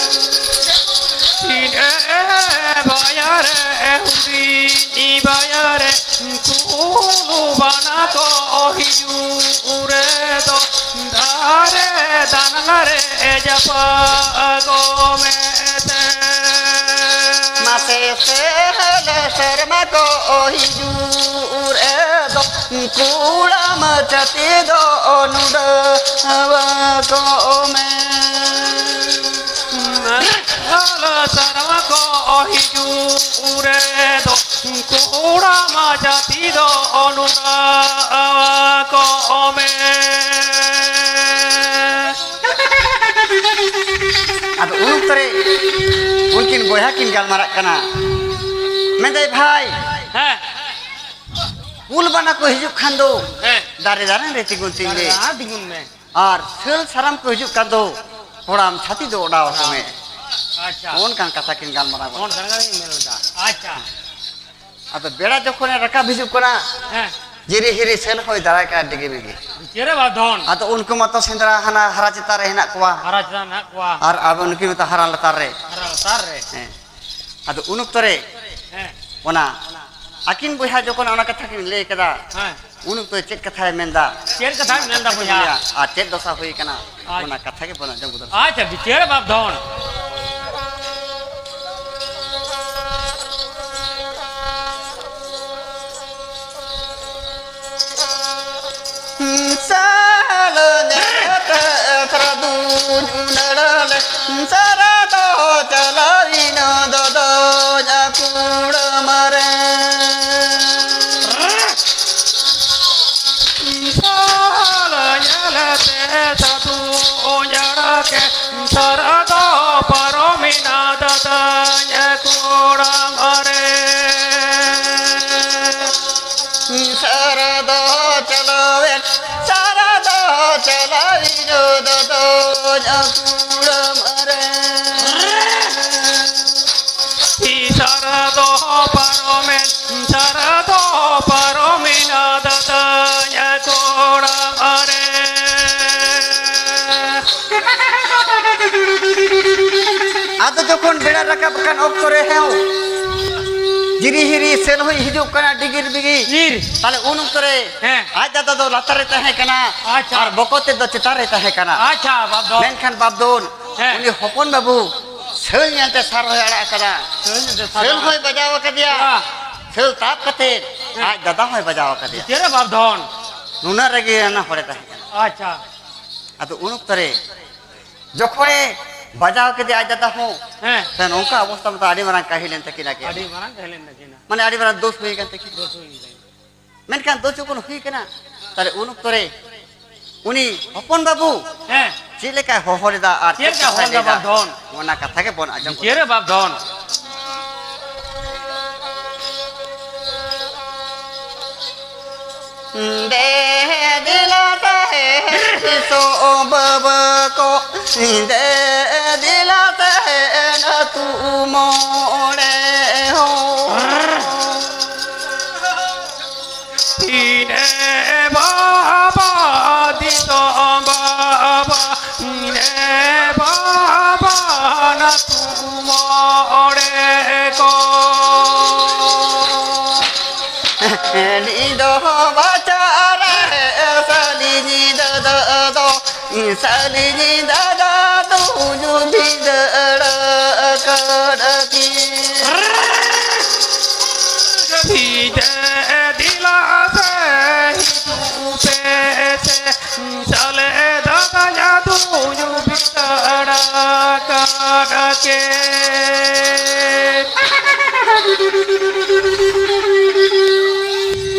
ᱮ ᱵᱷᱟᱭᱟ ᱨᱮ, ᱦᱩᱰᱤᱧ ᱵᱷᱟᱭᱟ ᱨᱮ, ᱠᱩᱞᱩ ᱵᱟᱱᱟ ᱠᱚ ᱦᱤᱡᱩᱜ ᱨᱮᱫᱚ, ᱫᱟᱨᱮ ᱫᱟᱱᱟᱝ ᱨᱮ ᱡᱟᱯᱟᱜᱚ ᱢᱮ ᱛᱮ᱾ ᱢᱟᱥᱮ ᱥᱮᱞᱮ ᱥᱮᱨᱢᱟ ᱠᱚ ᱦᱤᱡᱩᱜ ᱨᱮᱫᱚ, ᱠᱚᱲᱟ ᱢᱟᱪᱷᱟ ᱛᱮᱫᱚ ᱱᱩᱰᱟᱹᱣ ᱠᱚᱜ ᱢᱮ᱾ ᱦᱟᱞ ᱥᱟᱨᱢᱟ ᱠᱚ ᱦᱤᱡᱩᱜ ᱨᱮᱫᱚ ᱠᱚᱲᱟ ᱢᱟᱪᱷᱟ ᱛᱮᱫᱚ ᱱᱩᱰᱟᱹᱣ ᱠᱚᱜ ᱢᱮ᱾ ᱟᱫᱚ ᱩᱱ ᱚᱠᱛᱚ ᱨᱮ ᱩᱱᱠᱤᱱ ᱵᱚᱭᱦᱟ ᱠᱤᱱ ᱜᱟᱞᱢᱟᱨᱟᱜ ᱠᱟᱱᱟ᱾ ᱢᱮᱱᱫᱟᱭ, ᱵᱷᱟᱭ, ᱦᱮᱸ᱾ ᱩᱞ ᱵᱟᱱᱟ ᱠᱚ ᱦᱤᱡᱩᱜ ᱠᱷᱟᱱ ᱫᱚ ᱦᱮᱸ᱾ ᱫᱟᱨᱮ ᱫᱟᱨᱮ ᱨᱮ ᱛᱤᱸᱜᱩᱱ ᱛᱤᱧ ᱞᱮ᱾ ᱫᱟᱨᱮ ᱫᱟᱨᱮ ᱛᱤᱸᱜᱩᱱ ᱢᱮ᱾ ᱟᱨ ᱥᱟᱹᱞ ᱥᱟᱨᱟᱢ ᱠᱚ ᱦᱤᱡᱩᱜ ᱠᱷᱟᱱ ᱫᱚ ᱠᱚᱲᱟᱢ ᱪᱷᱟᱹᱛᱤ ᱫᱚ ᱚᱰᱟᱣ ᱟᱠᱚ ᱢᱮ᱾ ᱟᱪᱪᱷᱟ᱾ ᱚᱱᱠᱟᱱ ᱠᱟᱛᱷᱟ ᱠᱤᱱ ᱜᱟᱞᱢᱟᱨᱟᱣ ᱜᱚᱫ ᱚᱱᱠᱟᱱ ᱠᱟᱛᱷᱟ ᱠᱤᱱ ᱢᱮᱱ ᱞᱮᱫᱟ᱾ ᱟᱪᱪᱷᱟ᱾ ᱟᱫᱚ ᱵᱮᱲᱟ ᱡᱚᱠᱷᱚᱱᱮ ᱨᱟᱠᱟᱵ ᱦᱤᱡᱩᱜ ᱠᱟᱱᱟ, ᱦᱮᱸ᱾ ᱡᱤᱨᱤ ᱦᱤᱨᱤ ᱥᱮᱱ ᱦᱚᱭ ᱫᱟᱨᱟᱭ ᱠᱟᱱᱟ ᱰᱤᱜᱤ ᱢᱤᱜᱤ᱾ ᱪᱮᱫ ᱨᱮ ᱵᱟᱫᱷᱚᱱ? ᱟᱫᱚ ᱩᱱᱠᱩ ᱢᱟᱛᱚ ᱥᱮᱸᱫᱽᱨᱟ ᱦᱟᱱᱟ ᱦᱟᱨᱟ ᱪᱮᱛᱟᱱ ᱨᱮ ᱦᱮᱱᱟᱜ ᱠᱚᱣᱟ᱾ ᱦᱟᱨᱟ ᱪᱮᱛᱟᱱ ᱦᱮᱱᱟᱜ ᱠᱚᱣᱟ᱾ ᱟᱨ ᱟᱵᱚ ᱱᱩᱠᱤᱱ ᱢᱟᱛᱚ ᱦᱟᱨᱟ ᱞᱟᱛᱟᱨ ᱨᱮ᱾ ᱦᱟᱨᱟ ᱞᱟᱛᱟᱨ ᱨᱮ᱾ ᱦᱮᱸ᱾ ᱟᱫᱚ ᱩᱱ ᱚᱠᱛᱚ ᱨᱮ ᱦᱮᱸ᱾ ᱚᱱᱟ ᱟᱹᱠᱤᱱ ᱵᱚᱭᱦᱟ ᱡᱚᱠᱷᱚᱱ ᱚᱱᱟ ᱠᱟᱛᱷᱟ ᱠᱤᱱ ᱞᱟᱹᱭ ᱠᱮᱫᱟ, ᱦᱮᱸ᱾ ᱩᱱ ᱚᱠᱛᱚ ᱪᱮᱫ ᱠᱟᱛᱷᱟᱭ ᱢᱮᱱᱫᱟ? ᱪᱮᱫ ᱠᱟᱛᱷᱟᱭ ᱢᱮᱱᱫᱟ ᱵᱚᱭᱦᱟ? ᱟᱨ ᱪᱮᱫ ᱫᱚᱥᱟ ᱦᱩᱭ ᱠᱟᱱᱟ? ᱟᱪᱪᱷᱟ᱾ ᱚᱱᱟ ᱠᱟᱛᱷᱟ ᱜᱮ ᱵᱚᱱ ᱟᱸᱡᱚᱢ ᱜᱚᱫᱟ᱾ ᱟᱪᱪᱷᱟ, ᱵᱤᱪᱟᱹᱨ ᱵᱟᱯ ᱫᱷᱚᱱ᱾ ᱥᱟᱞ ᱧᱮᱞ ᱛᱮ ᱥᱟᱨᱟ ᱫᱩᱧ ᱩᱱᱟᱹᱲᱟ ᱞᱮ, ᱥᱟᱨᱟ ᱫᱚ ᱪᱟᱞᱟᱣᱤᱱᱟ ᱫᱟᱫᱟᱧᱟ ᱠᱩᱲᱟᱹᱢ ᱨᱮ᱾ ᱥᱟᱞ ᱧᱮᱞ ᱛᱮ ᱥᱟᱫᱩ ᱩᱱᱟᱹᱲᱟ ᱠᱮ, ᱥᱟᱨᱟ ᱫᱚ ᱯᱟᱨᱚᱢᱤᱱᱟ ᱫᱟᱫᱟᱧᱟ ᱠᱩᱲᱟᱹᱢ ᱨᱮ᱾ ᱥᱟᱨᱟ ᱫᱚ ᱪᱟᱞᱟᱣᱮᱱ, ᱥᱟᱨᱟ ᱫᱚ ᱪᱟᱞᱟᱣᱤᱧ ᱫᱚᱫᱚᱧ ᱠᱩᱲᱟᱹᱢ ᱨᱮ᱾ ᱥᱟᱨᱟ ᱫᱚ ᱯᱟᱨᱚᱢᱮᱱ, ᱥᱟᱨᱟ ᱫᱚ ᱯᱟᱨᱚᱢᱮᱱᱟ ᱫᱟᱫᱟᱧ ᱠᱩᱲᱟᱹᱢ ᱨᱮ᱾ ᱟᱫᱚ ᱡᱚᱠᱷᱚᱱ ᱵᱮᱲᱟ ᱨᱟᱠᱟᱵ ᱟᱠᱟᱱ ᱚᱠᱛᱚ ᱨᱮ ᱦᱮᱸ, ᱡᱤᱨᱤ ᱦᱤᱨᱤ ᱥᱮᱞ ᱦᱩᱭ ᱦᱤᱡᱩᱜ ᱠᱟᱱᱟ ᱰᱤᱜᱤᱨ ᱵᱤᱜᱤ᱾ ᱤᱨ᱾ ᱛᱟᱦᱞᱮ ᱩᱱ ᱚᱠᱛᱚ ᱨᱮ ᱦᱮᱸ᱾ ᱟᱡ ᱫᱟᱫᱟ ᱫᱚ ᱞᱟᱛᱟᱨ ᱨᱮ ᱛᱟᱦᱮᱸ ᱠᱟᱱᱟ ᱟᱪᱪᱷᱟ᱾ ᱟᱨ ᱵᱚᱠᱚᱛ ᱛᱮᱫ ᱫᱚ ᱪᱮᱛᱟᱱ ᱨᱮ ᱛᱟᱦᱮᱸ ᱠᱟᱱᱟ᱾ ᱟᱪᱪᱷᱟ, ᱵᱟᱯ ᱫᱚ᱾ ᱢᱮᱱᱠᱷᱟᱱ ᱵᱟᱯ ᱫᱚ ᱦᱮᱸ᱾ ᱩᱱᱤ ᱦᱚᱯᱚᱱ ᱵᱟᱹᱵᱩ ᱥᱟᱹᱞ ᱧᱮᱞᱛᱮ ᱥᱟᱨ ᱦᱚᱸᱭ ᱟᱲᱟᱜ ᱟᱠᱟᱫᱟ᱾ ᱥᱟᱹᱞ ᱧᱮᱞᱛᱮ ᱥᱟᱨ ᱥᱟᱹᱞ ᱟᱲᱟᱜ᱾ ᱦᱚᱸᱭ ᱵᱟᱡᱟᱣ ᱟᱠᱟᱫᱮᱭᱟ᱾ ᱦᱮᱸ᱾ ᱥᱟᱹᱞ ᱛᱟᱵ ᱠᱟᱛᱮ ᱟᱡ ᱫᱟᱫᱟ ᱦᱚᱸᱭ ᱵᱟᱡᱟᱣ ᱟᱠᱟᱫᱮᱭᱟ᱾ ᱪᱮᱫ ᱨᱮ ᱵᱟᱯ ᱫᱷᱚᱱ? ᱱᱩᱱᱟᱹᱜ ᱨᱮᱜᱮ ᱚᱱᱟ ᱦᱚᱲᱮ ᱛᱟᱦᱮᱸ ᱠᱟᱱᱟ᱾ ᱟᱪᱪᱷᱟ᱾ ᱟᱫᱚ ᱩᱱ ᱚᱠᱛᱚ ᱨᱮ ᱡᱚᱠᱷᱚᱱᱮ ᱵᱟᱡᱟᱣ ᱠᱮᱫᱮᱭᱟ ᱟᱡ ᱫᱟᱫᱟ ᱦᱚᱸ, ᱦᱮᱸ᱾ ᱥᱮ ᱱᱚᱝᱠᱟ ᱚᱵᱚᱥᱛᱟ ᱢᱟᱛᱚ ᱟᱹᱰᱤ ᱢᱟᱨᱟᱝ ᱠᱟᱹᱦᱤᱞ ᱮᱱ ᱛᱟᱹᱠᱤᱱᱟ ᱠᱤᱱ᱾ ᱟᱹᱰᱤ ᱢᱟᱨᱟᱝ ᱠᱟᱹᱦᱤᱞ ᱮᱱ ᱛᱟᱹᱠᱤᱱᱟ᱾ ᱢᱟᱱᱮ ᱟᱹᱰᱤ ᱢᱟᱨᱟᱝ ᱫᱳᱥ ᱦᱩᱭ ᱟᱠᱟᱱ ᱛᱟᱹᱠᱤᱱᱟ᱾ ᱫᱳᱥ ᱦᱩᱭ ᱟᱠᱟᱱ᱾ ᱢᱮᱱᱠᱷᱟᱱ ᱫᱳᱥ ᱡᱚᱠᱷᱚᱱ ᱦᱩᱭ ᱟᱠᱟᱱᱟ, ᱛᱟᱦᱞᱮ ᱩᱱ ᱚᱠᱛᱚ ᱨᱮ ᱩᱱᱤ ᱦᱚᱯᱚᱱ ᱵᱟᱹᱵᱩ ᱦᱮᱸ᱾ ᱪᱮᱫ ᱞᱮᱠᱟᱭ ᱦᱚᱦᱚ ᱞᱮᱫᱟ ᱟᱨ ᱪᱮᱫ ᱪᱮᱫ ᱞᱮᱠᱟᱭ ᱠᱟᱛᱷᱟᱭ ᱦᱚᱦᱚ ᱞᱮᱫᱟ ᱞᱟᱹᱭᱫᱟ, ᱵᱟᱯ ᱫᱷᱚᱱ? ᱚᱱᱟ ᱠᱟᱛᱷᱟ ᱜᱮ ᱵᱚᱱ ᱟᱸᱡᱚᱢ ᱪᱮᱫ ᱨᱮ ᱵᱟᱯ ᱫᱷᱚᱱ? ᱫᱮ ᱫᱮᱞᱟ ᱛᱟᱦᱮᱱ ᱛᱤᱥᱚᱜ ᱵᱟᱵᱟ ᱠᱚ, ᱫᱮ ᱫᱮᱞᱟ ᱛᱟᱦᱮᱱ ᱟᱹᱛᱩ ᱢᱚᱬᱮ ᱦᱚᱲ᱾ ᱤᱱᱮ ᱵᱟᱵᱟ ᱫᱤᱥᱚᱢ ᱵᱟᱵᱟ, ᱤᱱᱮ ᱵᱟᱵᱟ ᱱᱟᱛᱩ ᱢᱚᱬᱮ ᱠᱚ᱾ ᱱᱤᱫᱚ ᱵᱟᱪᱟᱨᱮ ᱥᱟᱞᱤ ᱧᱤᱫᱟᱹ ᱫᱚ ᱥᱟᱞᱤᱧ ᱫᱟᱫᱟ ᱫᱩᱧ ᱵᱷᱤᱸᱫᱟᱹᱲ ᱟᱠᱟᱫ ᱠᱤᱱ᱾ ᱵᱷᱤᱸᱫᱟᱹᱲ ᱫᱤᱞᱟ ᱥᱮ ᱦᱤᱡᱩᱜ ᱯᱮ ᱥᱮ, ᱥᱟᱞᱮ ᱫᱟᱫᱟ ᱫᱩᱧ ᱵᱷᱤᱸᱫᱟᱹᱲ ᱟᱠᱟᱫ ᱠᱤᱱ᱾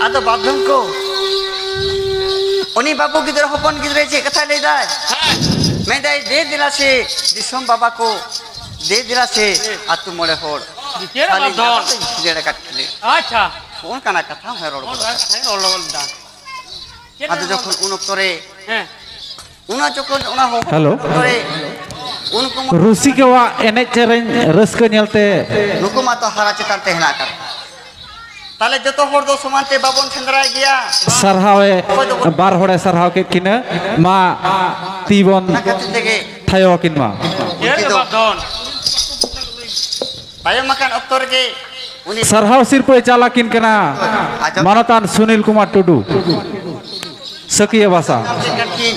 ᱟᱫᱚ ᱵᱟᱯ ᱫᱷᱚᱱ ᱠᱚ, ᱩᱱᱤ ᱵᱟᱹᱵᱩ ᱜᱤᱫᱽᱨᱟᱹ, ᱦᱚᱯᱚᱱ ᱜᱤᱫᱽᱨᱟᱹ ᱪᱮᱫ ᱠᱟᱛᱷᱟᱭ ᱞᱟᱹᱭᱫᱟᱭ? ᱦᱮᱸ᱾ ᱢᱮᱱᱫᱟᱭ, "ᱫᱮ ᱫᱮᱞᱟ ᱥᱮ ᱫᱤᱥᱚᱢ ᱵᱟᱵᱟ ᱠᱚ, ᱫᱮ ᱫᱮᱞᱟ ᱥᱮ ᱟᱹᱛᱩ ᱢᱚᱬᱮ ᱦᱚᱲ, ᱪᱮᱫ ᱨᱮ ᱥᱟᱹᱨᱤ ᱵᱟᱯ ᱫᱷᱚᱱ? ᱠᱟᱛᱷᱟ ᱛᱮᱧ ᱵᱷᱤᱸᱫᱟᱹᱲ ᱟᱠᱟᱫ ᱠᱤᱱᱟᱹ᱾" ᱟᱪᱪᱷᱟ᱾ ᱚᱱᱠᱟᱱᱟᱜ ᱠᱟᱛᱷᱟ ᱦᱚᱸᱭ ᱨᱚᱲ ᱜᱚᱫ ᱚᱱᱠᱟ ᱟᱠᱟᱫᱟ᱾ ᱠᱟᱛᱷᱟᱭ ᱨᱚᱲ ᱞᱮᱫᱟ᱾ ᱪᱮᱫ ᱟᱫᱚ ᱨᱮ ᱡᱚᱠᱷᱚᱱ ᱩᱱ ᱚᱠᱛᱚ ᱨᱮ ᱦᱮᱸ᱾ ᱚᱱᱟ ᱡᱚᱠᱷᱚᱱ ᱚᱱᱟ ᱦᱚᱸ ᱦᱮᱞᱳ᱾ ᱚᱠᱛᱚ ᱨᱮ ᱩᱱᱠᱩ ᱢᱟ ᱨᱩᱥᱤᱠᱟᱣᱟᱜ ᱮᱱᱮᱡ ᱥᱮᱨᱮᱧ ᱨᱟᱹᱥᱠᱟᱹ ᱧᱮᱞᱛᱮ ᱱᱩᱠᱩ ᱢᱟ ᱛᱚ ᱦᱟᱨᱟ ᱪᱮᱛᱟᱱ ᱛᱮ ᱦᱮᱱᱟᱜ ᱟᱠᱟᱫ᱾ ᱛᱟᱦᱞᱮ ᱡᱚᱛᱚ ᱦᱚᱲ ᱫᱚ ᱥᱚᱢᱟᱱ ᱛᱮ ᱵᱟᱵᱚᱱ ᱥᱮᱸᱫᱽᱨᱟᱭ ᱜᱮᱭᱟ᱾ ᱥᱟᱨᱦᱟᱣᱮ, ᱚᱠᱚᱭ ᱫᱚᱵᱚᱱ ᱵᱟᱨ ᱦᱚᱲᱮ ᱥᱟᱨᱦᱟᱣ ᱠᱮᱫ ᱠᱤᱱᱟᱹ᱾ ᱢᱟ ᱛᱤ ᱵᱚᱱ ᱚᱱᱟ ᱠᱷᱟᱹᱛᱤᱨ ᱛᱮᱜᱮ ᱛᱷᱟᱭᱚ ᱟᱹᱠᱤᱱ ᱢᱟ᱾ ᱪᱮᱫ ᱩᱱᱠᱤᱱ ᱫᱚ ᱵᱟᱯ ᱫᱷᱚᱱ? ᱛᱟᱭᱚᱢ ᱟᱠᱟᱱ ᱚᱠᱛᱚ ᱨᱮᱜᱮ ᱩᱱᱤ ᱥᱟᱨᱦᱟᱣ ᱥᱤᱨᱯᱟᱹᱭ ᱪᱟᱞ ᱟᱹᱠᱤᱱ ᱠᱟᱱᱟ ᱟᱸᱡᱚᱢ ᱢᱟᱱᱚᱛᱟᱱ ᱥᱩᱱᱤᱞ ᱠᱩᱢᱟᱨ ᱴᱩᱰᱩ, ᱥᱟᱹᱠᱤᱭᱟᱹ ᱵᱟᱥᱟ᱾ ᱪᱮᱫ ᱠᱟᱱ ᱠᱤᱱ?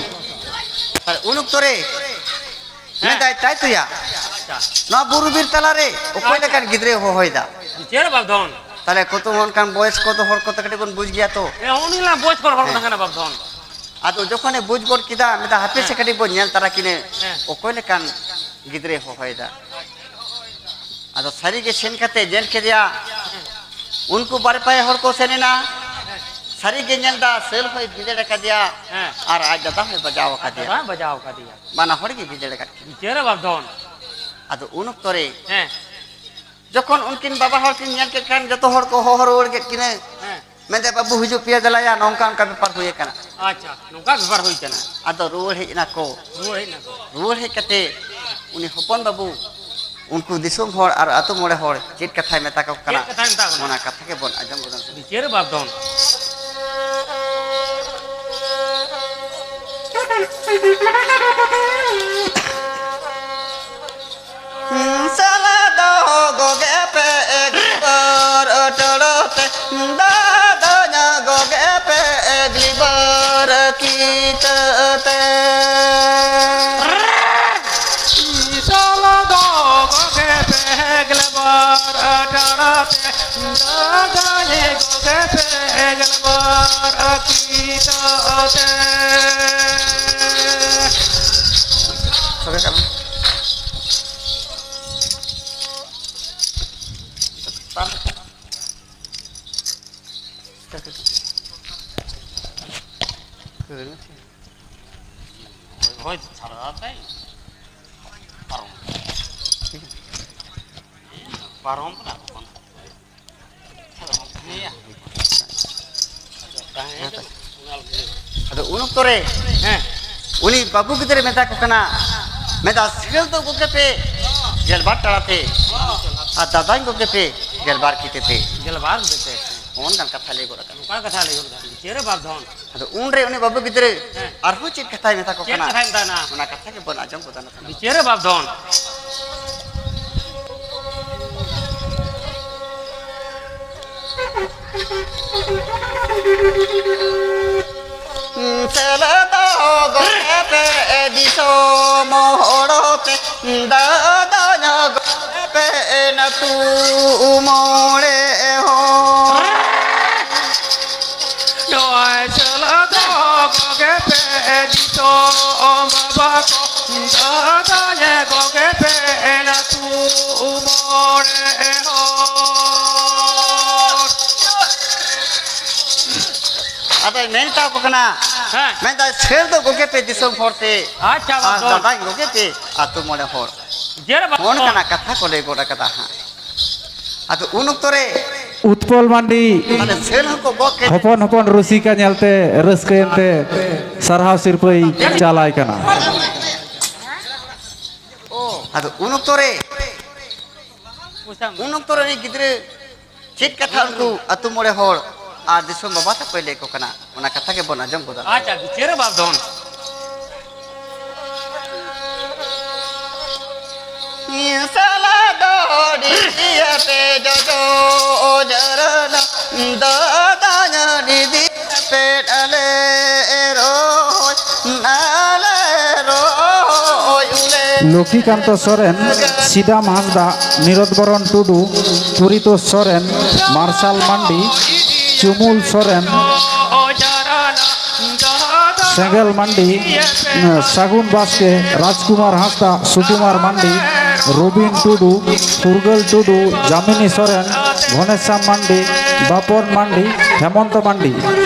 ᱟᱨ ᱩᱱ ᱚᱠᱛᱚ ᱨᱮ ᱦᱮᱸ᱾ ᱢᱮᱱᱫᱟᱭ, "ᱛᱟᱭ ᱛᱚᱭᱟ, ᱟᱪᱪᱷᱟ᱾ ᱱᱚᱣᱟ ᱵᱩᱨᱩ ᱵᱤᱨ ᱛᱟᱞᱟᱨᱮ ᱚᱠᱚᱭ ᱟᱪᱪᱷᱟ᱾ ᱞᱮᱠᱟᱱ ᱜᱤᱫᱽᱨᱟᱹᱭ ᱦᱚᱦᱚᱭᱮᱫᱟ?" ᱪᱮᱫ ᱵᱟᱯ ᱫᱷᱚᱱ? ᱛᱟᱦᱞᱮ ᱠᱚᱛᱚ ᱚᱱᱠᱟᱱ ᱵᱚᱭᱮᱥ ᱠᱚ ᱫᱚ ᱦᱚᱲ ᱠᱚ ᱛᱚ ᱠᱟᱹᱴᱤᱡ ᱵᱚᱱ ᱵᱩᱡᱽ ᱜᱮᱭᱟ ᱛᱚ᱾ ᱦᱮᱸ, ᱩᱱᱤ ᱞᱟᱝ ᱵᱚᱭᱮᱥ ᱠᱚ ᱦᱚᱲ ᱠᱚ ᱦᱮᱸ᱾ ᱛᱟᱦᱮᱸ ᱠᱟᱱᱟ ᱵᱟᱯᱫᱷᱚᱱ᱾ ᱟᱫᱚ ᱡᱚᱠᱷᱚᱱᱮ ᱵᱩᱡᱽ ᱜᱚᱫ ᱠᱮᱫᱟ, ᱢᱮᱱᱫᱟ, "ᱦᱟᱯᱮ ᱥᱮ ᱦᱮᱸ᱾ ᱠᱟᱹᱴᱤᱡ ᱵᱚᱱ ᱧᱮᱞ ᱛᱟᱨᱟ ᱠᱤᱱᱟᱹ, ᱦᱮᱸ᱾ ᱚᱠᱚᱭ ᱞᱮᱠᱟᱱ ᱜᱤᱫᱽᱨᱟᱹᱭ ᱦᱚᱦᱚᱭᱮᱫᱟ?" ᱟᱫᱚ ᱥᱟᱹᱨᱤ ᱜᱮ ᱥᱮᱱ ᱠᱟᱛᱮ ᱧᱮᱞ ᱠᱮᱫᱮᱭᱟ᱾ ᱩᱱᱠᱩ ᱵᱟᱨ ᱯᱮ ᱦᱚᱲ ᱠᱚ ᱥᱮᱱ ᱮᱱᱟ᱾ ᱥᱟᱹᱨᱤ ᱜᱮ ᱧᱮᱞ ᱫᱟ, ᱥᱟᱹᱞ ᱦᱚᱸᱭ ᱵᱷᱤᱸᱫᱟᱹᱲ ᱟᱠᱟᱫᱮᱭᱟ ᱦᱮᱸ᱾ ᱟᱨ ᱟᱡ ᱫᱟᱫᱟ ᱦᱚᱸᱭ ᱵᱟᱡᱟᱣ ᱟᱠᱟᱫᱮᱭᱟ᱾ ᱫᱟᱫᱟ ᱦᱚᱸᱭ ᱵᱟᱡᱟᱣ ᱟᱠᱟᱫᱮᱭᱟ᱾ ᱵᱟᱱᱟ ᱦᱚᱲ ᱜᱮ ᱵᱷᱤᱸᱫᱟᱹᱲ ᱟᱠᱟᱫ ᱠᱤᱱᱟ᱾ ᱵᱤᱪᱟᱹᱨ ᱵᱟᱯᱫᱷᱚᱱ᱾ ᱟᱫᱚ ᱩᱱ ᱚᱠᱛᱚ ᱨᱮ ᱦᱮᱸ᱾ ᱡᱚᱠᱷᱚᱱ ᱩᱱᱠᱤᱱ ᱵᱟᱵᱟ ᱦᱚᱲ ᱠᱤᱱ ᱧᱮᱞ ᱠᱮᱫ ᱠᱷᱟᱱ, ᱡᱚᱛᱚ ᱦᱚᱲ ᱠᱚ ᱦᱚᱦᱚ ᱨᱩᱣᱟᱹᱲ ᱠᱮᱫ ᱠᱤᱱᱟᱹ᱾ ᱦᱮᱸ᱾ ᱢᱮᱱᱫᱟ, "ᱵᱟᱹᱵᱩ, ᱦᱤᱡᱩᱜ ᱯᱮᱭᱟ, ᱫᱮᱞᱟᱭᱟ, ᱱᱚᱝᱠᱟ ᱚᱱᱠᱟ ᱵᱮᱯᱟᱨ ᱦᱩᱭ ᱟᱠᱟᱱᱟ᱾" ᱟᱪᱪᱷᱟ, ᱱᱚᱝᱠᱟ ᱵᱮᱯᱟᱨ ᱦᱩᱭ ᱟᱠᱟᱱᱟ᱾ ᱟᱫᱚ ᱨᱩᱣᱟᱹᱲ ᱦᱮᱡ ᱮᱱᱟ ᱠᱚ᱾ ᱨᱩᱣᱟᱹᱲ ᱦᱮᱡ ᱮᱱᱟ ᱠᱚ᱾ ᱨᱩᱣᱟᱹᱲ ᱦᱮᱡ ᱠᱟᱛᱮ ᱩᱱᱤ ᱦᱚᱯᱚᱱ ᱵᱟᱹᱵᱩ ᱩᱱᱠᱩ ᱫᱤᱥᱚᱢ ᱦᱚᱲ ᱟᱨ ᱟᱹᱛᱩ ᱢᱚᱬᱮ ᱦᱚᱲ ᱪᱮᱫ ᱠᱟᱛᱷᱟᱭ ᱢᱮᱛᱟ ᱠᱚ ᱠᱟᱱᱟ, ᱪᱮᱫ ᱠᱟᱛᱷᱟᱭ ᱢᱮᱛᱟ ᱠᱚ ᱠᱟᱱᱟ? ᱚᱱᱟ ᱠᱟᱛᱷᱟ ᱜᱮᱵᱚᱱ ᱟᱸᱡᱚᱢ ᱜᱚᱫᱟ᱾ ᱵᱤᱪᱟᱹᱨ ᱵᱟᱯᱫᱷᱚᱱ᱾ ᱥᱟᱞᱟ ᱫᱚ ᱜᱚᱜᱮ ᱯᱮ ᱮᱜᱞᱤᱵᱟᱨ ᱟᱹᱴᱲᱚ ᱛᱮ, ᱫᱟᱫᱟᱧ ᱜᱚᱜᱮ ᱯᱮ ᱮᱜᱞᱤᱵᱟᱨ ᱠᱤᱛᱟᱹ ᱛᱮ᱾ ᱥᱟᱞᱟ ᱫᱚ ᱜᱚᱜᱮ ᱯᱮ ᱮᱜᱞᱤᱵᱟᱨ ᱟᱹᱴᱲᱚ ᱛᱮ, ᱫᱟᱫᱟᱧ ᱜᱚᱜᱮ ᱯᱮ ᱮᱜᱞᱤᱵᱟᱨ ᱠᱤᱛᱟᱹ ᱛᱮ᱾ ᱥᱚᱸᱜᱮ ᱠᱟᱜ ᱢᱮ᱾ ᱦᱳᱭ, ᱦᱳᱭ, ᱪᱷᱟᱲᱟ ᱛᱟᱭ᱾ ᱯᱟᱨᱚᱢ᱾ ᱯᱟᱨᱚᱢ ᱠᱟᱱᱟ ᱠᱚ ᱵᱟᱝ? ᱦᱮᱸᱭᱟ᱾ ᱛᱟᱦᱮᱸ ᱦᱮᱸ ᱛᱚ᱾ ᱚᱱᱟ ᱟᱞᱚ ᱵᱩᱡᱷᱟᱹᱣ᱾ ᱟᱫᱚ ᱩᱱ ᱚᱠᱛᱚ ᱨᱮ ᱦᱮᱸ᱾ ᱩᱱᱤ ᱵᱟᱹᱵᱩ ᱜᱤᱫᱽᱨᱟᱹ ᱢᱮᱛᱟ ᱠᱚ ᱠᱟᱱᱟ, ᱢᱮᱱᱫᱟ, "ᱥᱤᱸᱜᱟᱹᱞ ᱫᱚ ᱜᱚᱜᱮ ᱯᱮ ᱜᱮᱞᱵᱟᱨ ᱴᱟᱲᱟ ᱛᱮ, ᱟᱨ ᱫᱟᱫᱟᱧ ᱜᱚᱜᱮ ᱯᱮ ᱜᱮᱞᱵᱟᱨ ᱠᱤᱛᱟᱹ ᱛᱮ᱾" ᱜᱮᱞᱵᱟᱨ ᱠᱤᱛᱟᱹ ᱛᱮ᱾ ᱱᱚᱜᱼᱚ ᱱᱚᱝᱠᱟᱱ ᱠᱟᱛᱷᱟ ᱞᱟᱹᱭ ᱜᱚᱫ ᱟᱠᱟᱱᱟ᱾ ᱱᱚᱝᱠᱟ ᱠᱟᱛᱷᱟ ᱞᱟᱹᱭ ᱜᱚᱫ ᱟᱠᱟᱱᱟ᱾ ᱪᱮᱫ ᱨᱮ ᱵᱟᱯᱫᱷᱚᱱ? ᱟᱫᱚ ᱩᱱᱨᱮ ᱩᱱᱤ ᱵᱟᱹᱵᱩ ᱜᱤᱫᱽᱨᱟᱹ ᱦᱮᱸ᱾ ᱟᱨᱦᱚᱸ ᱪᱮᱫ ᱠᱟᱛᱷᱟᱭ ᱢᱮᱛᱟ ᱠᱚ ᱪᱮᱫ ᱠᱟᱱᱟ? ᱠᱟᱛᱷᱟᱭ ᱢᱮᱛᱟ ᱠᱟᱱᱟ? ᱚᱱᱟ ᱠᱟᱛᱷᱟ ᱜᱮᱵᱚᱱ ᱟᱸᱡᱚᱢ ᱜᱚᱫᱟ ᱱᱟᱜ᱾ ᱵᱤᱪᱟᱹᱨ ᱨᱮ ᱵᱟᱯᱫᱷᱚᱱ᱾ ᱥᱮᱞᱮᱫᱚᱜ ᱯᱮ ᱫᱤᱥᱚᱢ ᱦᱚᱲ ᱯᱮ, ᱫᱟᱫᱟ ᱧᱚᱜ ᱯᱮ ᱱᱟᱹᱛᱩ ᱢᱚᱬᱮ ᱦᱚᱲ᱾ ᱫᱟᱫᱟᱭᱮ ᱜᱚᱜᱮ ᱯᱮ ᱮᱱᱟ ᱛᱩ ᱢᱚᱬᱮ ᱦᱚᱲ᱾ ᱟᱫᱚᱭ ᱢᱮᱱ ᱛᱟᱠᱚ ᱠᱟᱱᱟ, ᱦᱮᱸ᱾ ᱢᱮᱱᱫᱟᱭ, "ᱥᱮᱨ ᱫᱚ ᱜᱚᱜᱮ ᱯᱮ ᱫᱤᱥᱚᱢ ᱦᱚᱲ ᱛᱮ, ᱟᱪᱪᱷᱟ, ᱟᱨ ᱵᱟᱯ᱾ ᱫᱟᱫᱟᱧ ᱜᱚᱜᱮ ᱯᱮ ᱟᱹᱛᱩ ᱢᱚᱬᱮ ᱦᱚᱲ᱾" ᱡᱮᱨ ᱵᱟᱯ᱾ ᱱᱚᱜᱼᱚ ᱱᱚᱝᱠᱟᱱᱟᱜ ᱠᱟᱛᱷᱟ ᱠᱚ ᱞᱟᱹᱭ ᱜᱚᱫ ᱟᱠᱟᱫᱟ ᱦᱟᱸᱜ᱾ ᱟᱫᱚ ᱩᱱ ᱚᱠᱛᱚ ᱨᱮ ᱩᱛᱯᱚᱞ ᱢᱟᱱᱰᱤ ᱢᱟᱱᱮ ᱥᱮᱞ ᱦᱚᱸᱠᱚ ᱜᱚᱜ ᱠᱮᱫ᱾ ᱦᱚᱯᱚᱱ ᱦᱚᱯᱚᱱ ᱨᱩᱥᱤᱠᱟ ᱧᱮᱞᱛᱮ ᱨᱟᱹᱥᱠᱟᱹᱭᱮᱱᱛᱮ ᱥᱟᱨᱦᱟᱣ ᱥᱤᱨᱯᱟᱹᱭ ᱪᱟᱞᱟᱭ ᱠᱟᱱᱟ᱾ ᱟᱫᱚ ᱩᱱ ᱚᱠᱛᱚ ᱨᱮ, ᱩᱱ ᱚᱠᱛᱚ ᱨᱮ ᱩᱱᱤ ᱜᱤᱫᱽᱨᱟᱹ ᱪᱮᱫ ᱠᱟᱛᱷᱟ ᱩᱱᱠᱩ ᱟᱹᱛᱩ ᱢᱚᱬᱮ ᱦᱚᱲ ᱟᱨ ᱫᱤᱥᱚᱢ ᱵᱟᱵᱟ ᱛᱟᱠᱚᱭ ᱞᱟᱹᱭ ᱟᱠᱚ ᱠᱟᱱᱟ, ᱚᱱᱟ ᱠᱟᱛᱷᱟ ᱜᱮᱵᱚᱱ ᱟᱸᱡᱚᱢ ᱜᱚᱫᱟ᱾ ᱟᱪᱪᱷᱟ, ᱵᱤᱪᱟᱹᱨ ᱵᱟᱵ ᱫᱚᱱ᱾ ᱥᱟᱞᱟ ᱫᱚ ᱰᱤᱰᱤᱭᱟᱛᱮ ᱡᱚᱡᱚ ᱡᱟᱨᱟᱞᱟ, ᱫᱟᱫᱟ ᱧᱟᱰᱤ ᱫᱤ ᱯᱮᱰ ᱟᱞᱮ ᱨᱚᱦᱚᱭ, ᱟᱞᱮ ᱨᱚᱦᱚᱭ ᱩᱞᱮ᱾ ᱞᱚᱠᱠᱷᱤᱠᱟᱱᱛᱚ ᱥᱚᱨᱮᱱ, ᱥᱤᱫᱟᱢ ᱦᱟᱸᱥᱫᱟ, ᱱᱤᱨᱚᱫ ᱵᱚᱨᱚᱱ ᱴᱩᱰᱩ, ᱯᱩᱨᱤᱛᱳᱥ ᱥᱚᱨᱮᱱ, ᱢᱟᱨᱥᱟᱞ ᱢᱟᱱᱰᱤ, ᱪᱩᱢᱩᱞ ᱥᱚᱨᱮᱱ, ᱥᱮᱸᱜᱮᱞ ᱢᱟᱱᱰᱤ, ᱥᱟᱹᱜᱩᱱ ᱵᱟᱥᱠᱮ, ᱨᱟᱡᱽᱠᱩᱢᱟᱨ ᱦᱟᱸᱥᱫᱟ, ᱥᱩᱠᱩᱢᱟᱨ ᱢᱟᱱᱰᱤ, ᱨᱚᱵᱤᱱ ᱴᱩᱰᱩ, ᱯᱷᱩᱨᱜᱟᱹᱞ ᱴᱩᱰᱩ, ᱡᱟᱢᱤᱱᱤ ᱥᱚᱨᱮᱱ, ᱜᱷᱚᱱᱮᱥᱟᱢ ᱢᱟᱱᱰᱤ, ᱵᱟᱯᱚᱱ ᱢᱟᱱᱰᱤ, ᱦᱮᱢᱚᱱᱛᱚ ᱢᱟᱱᱰᱤ᱾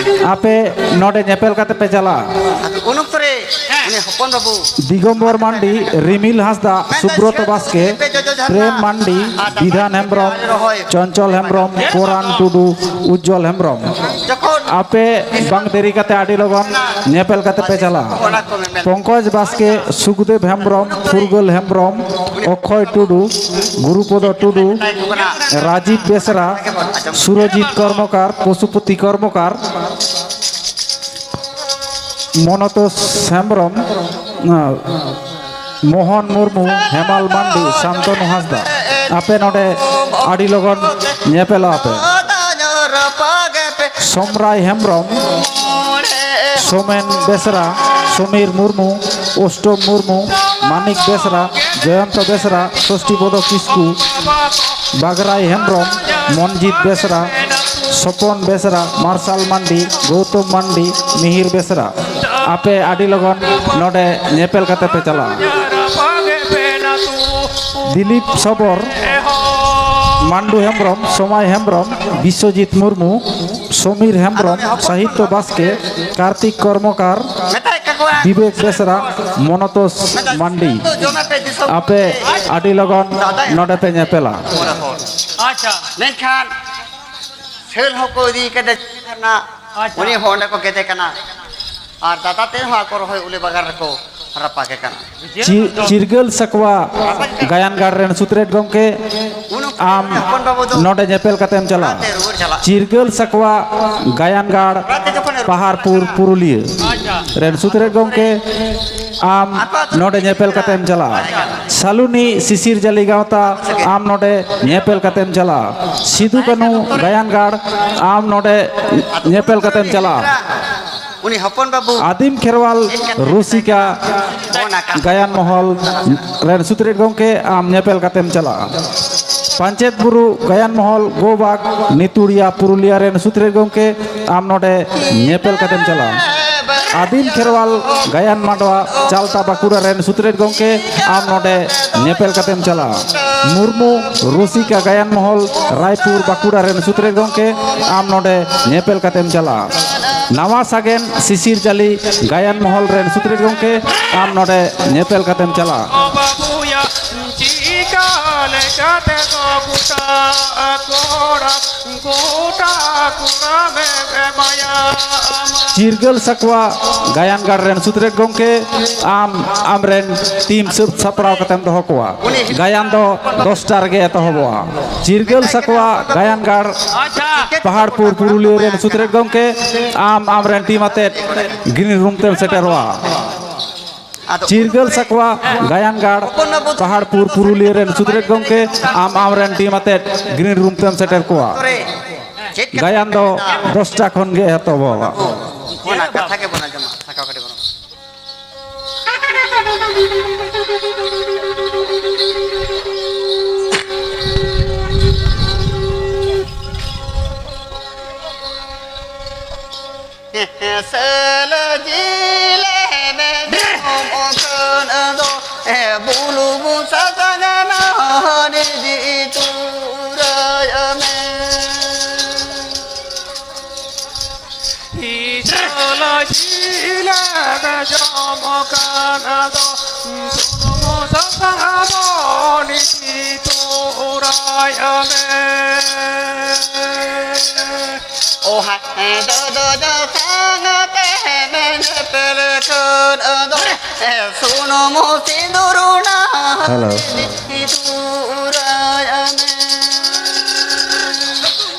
ᱟᱯᱮ ᱱᱚᱰᱮ ᱧᱮᱯᱮᱞ ᱠᱟᱛᱮ ᱯᱮ ᱪᱟᱞᱟᱜᱼᱟ᱾ ᱟᱫᱚ ᱩᱱ ᱚᱠᱛᱚ ᱨᱮ ᱩᱱᱤ ᱦᱚᱯᱚᱱ ᱵᱟᱹᱵᱩ ᱫᱤᱜᱚᱢᱵᱚᱨ ᱢᱟᱱᱰᱤ, ᱨᱤᱢᱤᱞ ᱦᱟᱸᱥᱫᱟ, ᱥᱩᱵᱨᱚᱛ ᱵᱟᱥᱠᱮ, ᱯᱨᱮᱢ ᱢᱟᱱᱰᱤ, ᱵᱤᱫᱷᱟᱱ ᱦᱮᱢᱵᱨᱚᱢ, ᱪᱚᱧᱪᱚᱞ ᱦᱮᱢᱵᱨᱚᱢ, ᱯᱚᱨᱟᱱ ᱴᱩᱰᱩ, ᱩᱡᱡᱚᱞ ᱦᱮᱢᱵᱨᱚᱢ᱾ ᱡᱚᱠᱷᱚᱱ ᱟᱯᱮ ᱵᱟᱝ ᱫᱮᱨᱤ ᱠᱟᱛᱮ ᱟᱹᱰᱤ ᱞᱚᱜᱚᱱ ᱧᱮᱯᱮᱞ ᱠᱟᱛᱮ ᱯᱮ ᱪᱟᱞᱟᱜᱼᱟ᱾ ᱯᱚᱝᱠᱚᱡᱽ ᱵᱟᱥᱠᱮ, ᱥᱩᱠᱫᱮᱵ ᱦᱮᱢᱵᱨᱚᱢ, ᱯᱷᱩᱨᱜᱟᱹᱞ ᱦᱮᱢᱵᱨᱚᱢ, ᱚᱠᱠᱷᱚᱭ ᱴᱩᱰᱩ, ᱜᱩᱨᱩᱯᱚᱫᱚ ᱴᱩᱰᱩ, ᱨᱟᱡᱤᱵ ᱵᱮᱥᱨᱟ, ᱥᱩᱨᱚᱡᱤᱛ ᱠᱚᱨᱢᱚᱠᱟᱨ, ᱯᱚᱥᱩᱯᱚᱛᱤ ᱠᱚᱨᱢᱚᱠᱟᱨ, ᱢᱚᱱᱚᱛᱳᱥ ᱦᱮᱢᱵᱨᱚᱢ, ᱢᱳᱦᱚᱱ ᱢᱩᱨᱢᱩ, ᱦᱮᱢᱟᱞ ᱢᱟᱱᱰᱤ, ᱥᱟᱱᱛᱚᱱᱩ ᱦᱟᱸᱥᱫᱟ, ᱟᱯᱮ ᱱᱚᱰᱮ ᱟᱹᱰᱤ ᱞᱚᱜᱚᱱ ᱧᱮᱯᱮᱞᱚᱜ ᱟᱯᱮ᱾ ᱥᱚᱢᱨᱟᱭ ᱦᱮᱢᱵᱨᱚᱢ, ᱥᱳᱢᱮᱱ ᱵᱮᱥᱨᱟ, ᱥᱚᱢᱤᱨ ᱢᱩᱨᱢᱩ, ᱚᱥᱴᱚᱢ ᱢᱩᱨᱢᱩ, ᱢᱟᱱᱤᱠ ᱵᱮᱥᱨᱟ, ᱡᱚᱭᱚᱱᱛᱚ ᱵᱮᱥᱨᱟ, ᱥᱚᱥᱴᱤᱯᱚᱫᱚ ᱠᱤᱥᱠᱩ, ᱵᱟᱜᱽᱨᱟᱭ ᱦᱮᱢᱵᱨᱚᱢ, ᱢᱚᱱᱡᱤᱛ ᱵᱮᱥᱨᱟ, ᱥᱚᱯᱚᱱ ᱵᱮᱥᱨᱟ, ᱢᱟᱨᱥᱟᱞ ᱢᱟᱱᱰᱤ, ᱜᱳᱣᱛᱚᱢ ᱢᱟᱱᱰᱤ, ᱢᱤᱦᱤᱨ ᱵᱮᱥᱨᱟ᱾ ᱟᱯᱮ ᱟᱹᱰᱤ ᱞᱚᱜᱚᱱ ᱱᱚᱰᱮ ᱧᱮᱯᱮᱞ ᱠᱟᱛᱮ ᱯᱮ ᱪᱟᱞᱟᱜᱼᱟ᱾ ᱫᱤᱞᱤᱯ ᱥᱚᱵᱚᱨ, ᱢᱟᱱᱰᱩ ᱦᱮᱢᱵᱨᱚᱢ, ᱥᱚᱢᱟᱭ ᱦᱮᱢᱵᱨᱚᱢ, ᱵᱤᱥᱣᱚᱡᱤᱛ ᱢᱩᱨᱢᱩ, ᱥᱚᱢᱤᱨ ᱦᱮᱢᱵᱨᱚᱢ, ᱥᱟᱦᱤᱛᱚ ᱵᱟᱥᱠᱮ, ᱠᱟᱨᱛᱤᱠ ᱠᱚᱨᱢᱚᱠᱟᱨ, ᱵᱤᱵᱮᱠ ᱵᱮᱥᱨᱟ, ᱢᱚᱱᱚᱛᱳᱥ ᱢᱟᱱᱰᱤ, ᱟᱯᱮ ᱟᱹᱰᱤ ᱞᱚᱜᱚᱱ ᱱᱚᱰᱮ ᱯᱮ ᱧᱮᱯᱮᱞᱟ᱾ ᱟᱪᱪᱷᱟ᱾ ᱢᱮᱱᱠᱷᱟᱱ ᱥᱟᱹᱞ ᱦᱚᱸᱠᱚ ᱤᱫᱤ ᱠᱟᱫᱟ ᱠᱟᱱᱟ᱾ ᱟᱪᱪᱷᱟ᱾ ᱩᱱᱤ ᱦᱚᱸ ᱚᱸᱰᱮ ᱠᱚ ᱜᱮᱫᱮ ᱠᱟᱱᱟ᱾ ᱟᱨ ᱫᱟᱫᱟ ᱛᱮᱫ ᱦᱚᱸ ᱟᱠᱚ ᱨᱚᱦᱚᱭ ᱩᱞᱮ ᱵᱟᱜᱟᱱ ᱨᱮᱠᱚ ᱨᱟᱯᱟᱜᱮ ᱠᱟᱱᱟ᱾ ᱪᱤ- ᱪᱤᱨᱜᱟᱹᱞ ᱥᱟᱠᱣᱟ ᱜᱟᱭᱟᱱ ᱜᱟᱲ ᱨᱮᱱ ᱥᱩᱛᱨᱮᱛ ᱜᱚᱢᱠᱮ, ᱟᱢ ᱱᱚᱰᱮ ᱧᱮᱯᱮᱞ ᱠᱟᱛᱮᱢ ᱪᱟᱞᱟᱜᱼᱟ᱾ ᱪᱤᱨᱜᱟᱹᱞ ᱥᱟᱠᱣᱟ ᱜᱟᱭᱟᱱ ᱜᱟᱲ, ᱯᱟᱦᱟᱲᱯᱩᱨ, ᱯᱩᱨᱩᱞᱤᱭᱟᱹ ᱨᱮᱱ ᱥᱩᱛᱨᱮᱛ ᱜᱚᱢᱠᱮ, ᱟᱢ ᱱᱚᱰᱮ ᱧᱮᱯᱮᱞ ᱠᱟᱛᱮᱢ ᱪᱟᱞᱟᱜᱼᱟ᱾ ᱥᱟᱞᱩᱱᱤ ᱥᱤᱥᱤᱨ ᱡᱟᱹᱞᱤ ᱜᱟᱶᱛᱟ, ᱟᱢ ᱱᱚᱰᱮ ᱧᱮᱯᱮᱞ ᱠᱟᱛᱮᱢ ᱪᱟᱞᱟᱜᱼᱟ᱾ ᱥᱤᱫᱩ ᱠᱟᱹᱱᱦᱩ ᱜᱟᱭᱟᱱ ᱜᱟᱲ, ᱟᱢ ᱱᱚᱰᱮ ᱧᱮᱯᱮᱞ ᱠᱟᱛᱮᱢ ᱪᱟᱞᱟᱜᱼᱟ᱾ ᱩᱱᱤ ᱦᱚᱯᱚᱱ ᱵᱟᱹᱵᱩ ᱟᱹᱫᱤᱢ ᱠᱷᱮᱨᱣᱟᱞ ᱨᱩᱥᱤᱠᱟ ᱜᱟᱭᱟᱱ ᱢᱚᱦᱚᱞ ᱨᱮᱱ ᱥᱩᱛᱨᱮᱛ ᱜᱚᱢᱠᱮ, ᱟᱢ ᱧᱮᱯᱮᱞ ᱠᱟᱛᱮᱢ ᱪᱟᱞᱟᱜᱼᱟ᱾ ᱯᱟᱧᱪᱮᱛ ᱵᱩᱨᱩ ᱜᱟᱭᱟᱱ ᱢᱚᱦᱚᱞ, ᱜᱳᱵᱟᱜᱽ, ᱱᱤᱛᱩᱲᱤᱭᱟ, ᱯᱩᱨᱩᱞᱤᱭᱟ ᱨᱮᱱ ᱥᱩᱛᱨᱮᱛ ᱜᱚᱢᱠᱮ, ᱟᱢ ᱱᱚᱰᱮ ᱧᱮᱯᱮᱞ ᱠᱟᱛᱮᱢ ᱪᱟᱞᱟᱜᱼᱟ᱾ ᱟᱹᱫᱤᱢ ᱠᱷᱮᱨᱣᱟᱞ ᱜᱟᱭᱟᱱ ᱢᱟᱰᱣᱟ, ᱪᱟᱞᱛᱟ, ᱵᱟᱸᱠᱩᱲᱟ ᱨᱮᱱ ᱥᱩᱛᱨᱮᱛ ᱜᱚᱢᱠᱮ, ᱟᱢ ᱱᱚᱰᱮ ᱧᱮᱯᱮᱞ ᱠᱟᱛᱮᱢ ᱪᱟᱞᱟᱜᱼᱟ᱾ ᱢᱩᱨᱢᱩ ᱨᱩᱥᱤᱠᱟ ᱜᱟᱭᱟᱱ ᱢᱚᱦᱚᱞ, ᱨᱟᱭᱯᱩᱨ, ᱵᱟᱸᱠᱩᱲᱟ ᱨᱮᱱ ᱥᱩᱛᱨᱮᱛ ᱜᱚᱢᱠᱮ, ᱟᱢ ᱱᱚᱰᱮ ᱧᱮᱯᱮᱞ ᱠᱟᱛᱮᱢ ᱪᱟᱞᱟᱜᱼᱟ᱾ ᱱᱟᱣᱟ ᱥᱟᱜᱮᱱ ᱥᱤᱥᱤᱨ ᱡᱟᱹᱞᱤ ᱜᱟᱭᱟᱱ ᱢᱚᱦᱚᱞ ᱨᱮᱱ ᱥᱩᱛᱨᱮᱛ ᱜᱚᱢᱠᱮ, ᱟᱢ ᱱᱚᱰᱮ ᱧᱮᱯᱮᱞ ᱠᱟᱛᱮᱢ ᱪᱟᱞᱟᱜᱼᱟ᱾ ᱵᱟᱹᱵᱩᱭᱟ ᱪᱤᱠᱟ ᱞᱮᱠᱟᱛᱮ ᱫᱚ ᱜᱚᱴᱟ ᱠᱚᱲᱟ ᱜᱚᱴᱟ ᱠᱚᱲᱟ ᱢᱮ ᱮᱢᱟᱭᱟ᱾ ᱪᱤᱨᱜᱟᱹᱞ ᱥᱟᱠᱣᱟ ᱜᱟᱭᱟᱱ ᱜᱟᱲ ᱨᱮᱱ ᱥᱩᱛᱨᱮᱛ ᱜᱚᱢᱠᱮ, ᱟᱢ ᱟᱢᱨᱮᱱ ᱴᱤᱢ ᱥᱟᱹᱛ ᱥᱟᱯᱲᱟᱣ ᱠᱟᱛᱮᱢ ᱫᱚᱦᱚ ᱠᱚᱣᱟ᱾ ᱜᱟᱭᱟᱱ ᱫᱚ ᱫᱚᱥᱴᱟ ᱨᱮᱜᱮ ᱮᱛᱚᱦᱚᱵᱚᱜᱼᱟ᱾ ᱪᱤᱨᱜᱟᱹᱞ ᱥᱟᱠᱣᱟ ᱜᱟᱭᱟᱱ ᱜᱟᱲ, ᱯᱟᱦᱟᱲᱯᱩᱨ, ᱯᱩᱨᱩᱞᱤᱭᱟᱹ ᱨᱮᱱ ᱥᱩᱛᱨᱮᱛ ᱜᱚᱢᱠᱮ, ᱟᱢ ᱟᱢᱨᱮᱱ ᱴᱤᱢ ᱟᱛᱮᱫ ᱜᱨᱤᱱ ᱨᱩᱢ ᱛᱮᱢ ᱥᱮᱴᱮᱨᱚᱜᱼᱟ᱾ ᱪᱤᱨᱜᱟᱹᱞ ᱥᱟᱠᱣᱟ ᱜᱟᱭᱟᱱ ᱜᱟᱲ, ᱯᱟᱦᱟᱲᱯᱩᱨ, ᱯᱩᱨᱩᱞᱤᱭᱟᱹ ᱨᱮᱱ ᱥᱩᱛᱨᱮᱛ ᱜᱚᱢᱠᱮ, ᱟᱢ ᱟᱢᱨᱮᱱ ᱴᱤᱢ ᱟᱛᱮᱫ ᱜᱨᱤᱱ ᱨᱩᱢ ᱛᱮᱢ ᱥᱮᱴᱮᱨ ᱠᱚᱣᱟ᱾ ᱜᱟᱭᱟᱱ ᱫᱚ ᱫᱚᱥᱴᱟ ᱠᱷᱚᱱ ᱜᱮ ᱮᱛᱚᱦᱚᱵᱚᱜᱼᱟ᱾ ᱚᱱᱟ ᱠᱟᱛᱷᱟ ᱜᱮ ᱵᱚᱱ ᱟᱸᱡᱚᱢᱟ, ᱥᱟᱠᱟᱣ ᱠᱟᱹᱴᱤᱡ ᱵᱚᱱ᱾ ᱦᱮᱸ, ᱦᱮᱸ, ᱥᱟᱞᱟ ᱡᱤ᱾ ᱵᱩᱞᱩᱝ ᱥᱟᱥᱟᱝ ᱱᱟᱦᱟᱜ ᱤᱫᱤ ᱛᱚᱨᱟᱭ ᱢᱮ᱾ ᱤᱥᱟᱹᱞᱟ ᱡᱤᱞ ᱡᱚᱢ ᱠᱟᱱᱟ ᱫᱚ, ᱥᱩᱱᱩᱢ ᱥᱟᱥᱟᱝ ᱫᱚ ᱤᱫᱤ ᱛᱚᱨᱟᱭ ᱢᱮ᱾ ᱚ ᱦᱟᱭ ᱫᱚ ᱫᱚ ᱫᱚ ᱥᱟᱝ ᱛᱮ ᱢᱮ ᱧᱮᱯᱮᱞ ᱠᱷᱟᱱ ᱫᱚ, ᱥᱩᱱᱩᱢ ᱥᱤᱸᱫᱩᱨ ᱱᱟ ᱦᱮᱞᱳ᱾ ᱤᱫᱤ ᱛᱚᱨᱟᱭ ᱢᱮ᱾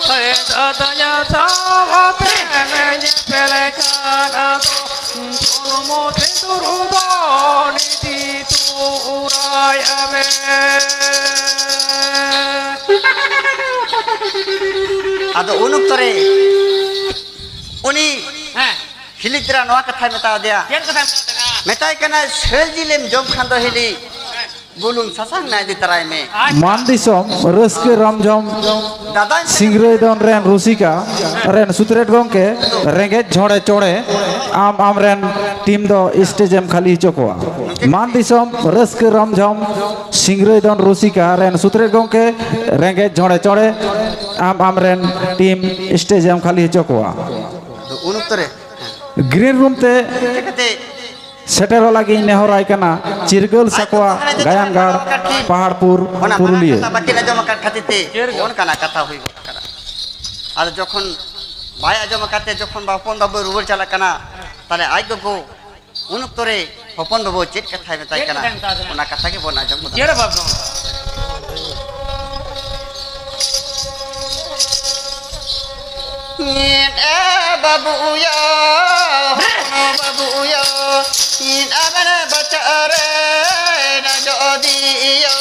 ᱦᱮ ᱫᱟᱫᱟᱭᱟ ᱥᱟᱶ ᱛᱮ ᱢᱮ ᱧᱮᱯᱮᱞ ᱠᱷᱟᱱ ᱫᱚ, ᱥᱩᱱᱩᱢ ᱥᱤᱸᱫᱩᱨ ᱫᱚ ᱤᱫᱤ ᱛᱚᱨᱟᱭ ᱢᱮ᱾ ᱟᱫᱚ ᱩᱱ ᱚᱠᱛᱚ ᱨᱮ ᱩᱱᱤ ᱦᱮᱸ᱾ ᱦᱤᱞᱤ ᱛᱮᱨᱟ ᱱᱚᱣᱟ ᱠᱟᱛᱷᱟᱭ ᱢᱮᱛᱟ ᱫᱮᱭᱟ᱾ ᱪᱮᱫ ᱠᱟᱛᱷᱟᱭ ᱢᱮᱛᱟ ᱫᱮᱭᱟ? ᱢᱮᱛᱟᱭ ᱠᱟᱱᱟ, "ᱥᱟᱹᱞ ᱡᱤᱞᱮᱢ ᱡᱚᱢ ᱠᱷᱟᱱ ᱫᱚ ᱦᱤᱞᱤ, ᱵᱩᱞᱩᱝ ᱥᱟᱥᱟᱝ ᱱᱟ ᱤᱫᱤ ᱛᱟᱨᱟᱭ ᱢᱮ᱾" ᱟᱪᱪᱷᱟ᱾ ᱢᱟᱱ ᱫᱤᱥᱚᱢ ᱨᱟᱹᱥᱠᱟᱹ ᱨᱚᱢᱡᱷᱚᱢ ᱫᱟᱫᱟᱧ ᱥᱤᱝᱨᱟᱹᱭ ᱫᱚᱱ ᱨᱮᱱ ᱨᱩᱥᱤᱠᱟ ᱨᱮᱱ ᱥᱩᱛᱨᱮᱛ ᱜᱚᱢᱠᱮ, ᱨᱮᱸᱜᱮᱡ ᱡᱷᱚᱲᱮ ᱪᱚᱲᱮ, ᱟᱢ ᱟᱢ ᱨᱮᱱ ᱴᱤᱢ ᱫᱚ ᱥᱴᱮᱡ ᱮᱢ ᱠᱷᱟᱹᱞᱤ ᱦᱚᱪᱚ ᱠᱚᱣᱟ᱾ ᱢᱟᱱ ᱫᱤᱥᱚᱢ ᱨᱟᱹᱥᱠᱟᱹ ᱨᱚᱢᱡᱷᱚᱢ ᱥᱤᱝᱨᱟᱹᱭ ᱫᱚᱱ ᱨᱩᱥᱤᱠᱟ ᱨᱮᱱ ᱥᱩᱛᱨᱮᱛ ᱜᱚᱢᱠᱮ, ᱨᱮᱸᱜᱮᱡ ᱡᱷᱚᱲᱮ ᱪᱚᱲᱮ, ᱟᱢ ᱟᱢ ᱨᱮᱱ ᱴᱤᱢ ᱥᱴᱮᱡ ᱮᱢ ᱠᱷᱟᱹᱞᱤ ᱦᱚᱪᱚ ᱠᱚᱣᱟ᱾ ᱟᱫᱚ ᱩᱱ ᱚᱠᱛᱚ ᱨᱮ ᱜᱨᱤᱱ ᱨᱩᱢ ᱛᱮ ᱪᱤᱠᱟᱹᱛᱮ ᱥᱮᱴᱮᱨᱚᱜ ᱞᱟᱹᱜᱤᱫ ᱤᱧ ᱱᱮᱦᱚᱨᱟᱭ ᱠᱟᱱᱟ ᱪᱤᱨᱜᱟᱹᱞ ᱥᱟᱠᱣᱟ, ᱜᱟᱭᱟᱱᱜᱟᱲ, ᱯᱟᱦᱟᱲᱯᱩᱨ, ᱚᱱᱟ ᱢᱟᱨᱟᱝ ᱯᱩᱨᱩᱞᱤᱭᱟᱹ᱾ ᱠᱟᱛᱷᱟ ᱵᱟᱹᱠᱤᱱ ᱟᱸᱡᱚᱢ ᱟᱠᱟᱫ ᱠᱷᱟᱹᱛᱤᱨ ᱛᱮ ᱚᱱᱠᱟᱱᱟᱜ ᱠᱟᱛᱷᱟ ᱦᱩᱭ ᱜᱚᱫ ᱟᱠᱟᱱᱟ᱾ ᱟᱫᱚ ᱡᱚᱠᱷᱚᱱ ᱵᱟᱭ ᱟᱸᱡᱚᱢ ᱟᱠᱟᱫ ᱛᱮ, ᱡᱚᱠᱷᱚᱱ ᱦᱚᱯᱚᱱ ᱵᱟᱹᱵᱩ ᱨᱩᱣᱟᱹᱲ ᱪᱟᱞᱟᱜ ᱠᱟᱱᱟ, ᱛᱟᱦᱞᱮ ᱟᱡ ᱜᱚᱜᱚ ᱩᱱ ᱚᱠᱛᱚ ᱨᱮ ᱦᱚᱯᱚᱱ ᱵᱟᱹᱵᱩ ᱪᱮᱫ ᱠᱟᱛᱷᱟᱭ ᱢᱮᱛᱟᱭ ᱪᱮᱫ ᱠᱟᱱᱟ, ᱠᱟᱛᱷᱟᱭ ᱢᱮᱛᱟᱭ ᱠᱟᱱᱟ? ᱚᱱᱟ ᱠᱟᱛᱷᱟ ᱜᱮᱵᱚᱱ ᱟᱸᱡᱚᱢ ᱜᱚᱫᱟ᱾ ᱪᱮᱫ ᱦᱚᱸ ᱵᱟᱝ᱾ ᱮ ᱵᱟᱹᱵᱩᱭᱟ, ᱦᱚᱯᱚᱱ ᱵᱟᱹᱵᱩᱭᱟ, ᱤᱧ ᱟᱵᱮᱱ ᱵᱟᱪᱷᱟ ᱨᱮ ᱱᱟᱡᱚᱫᱤᱭᱟ,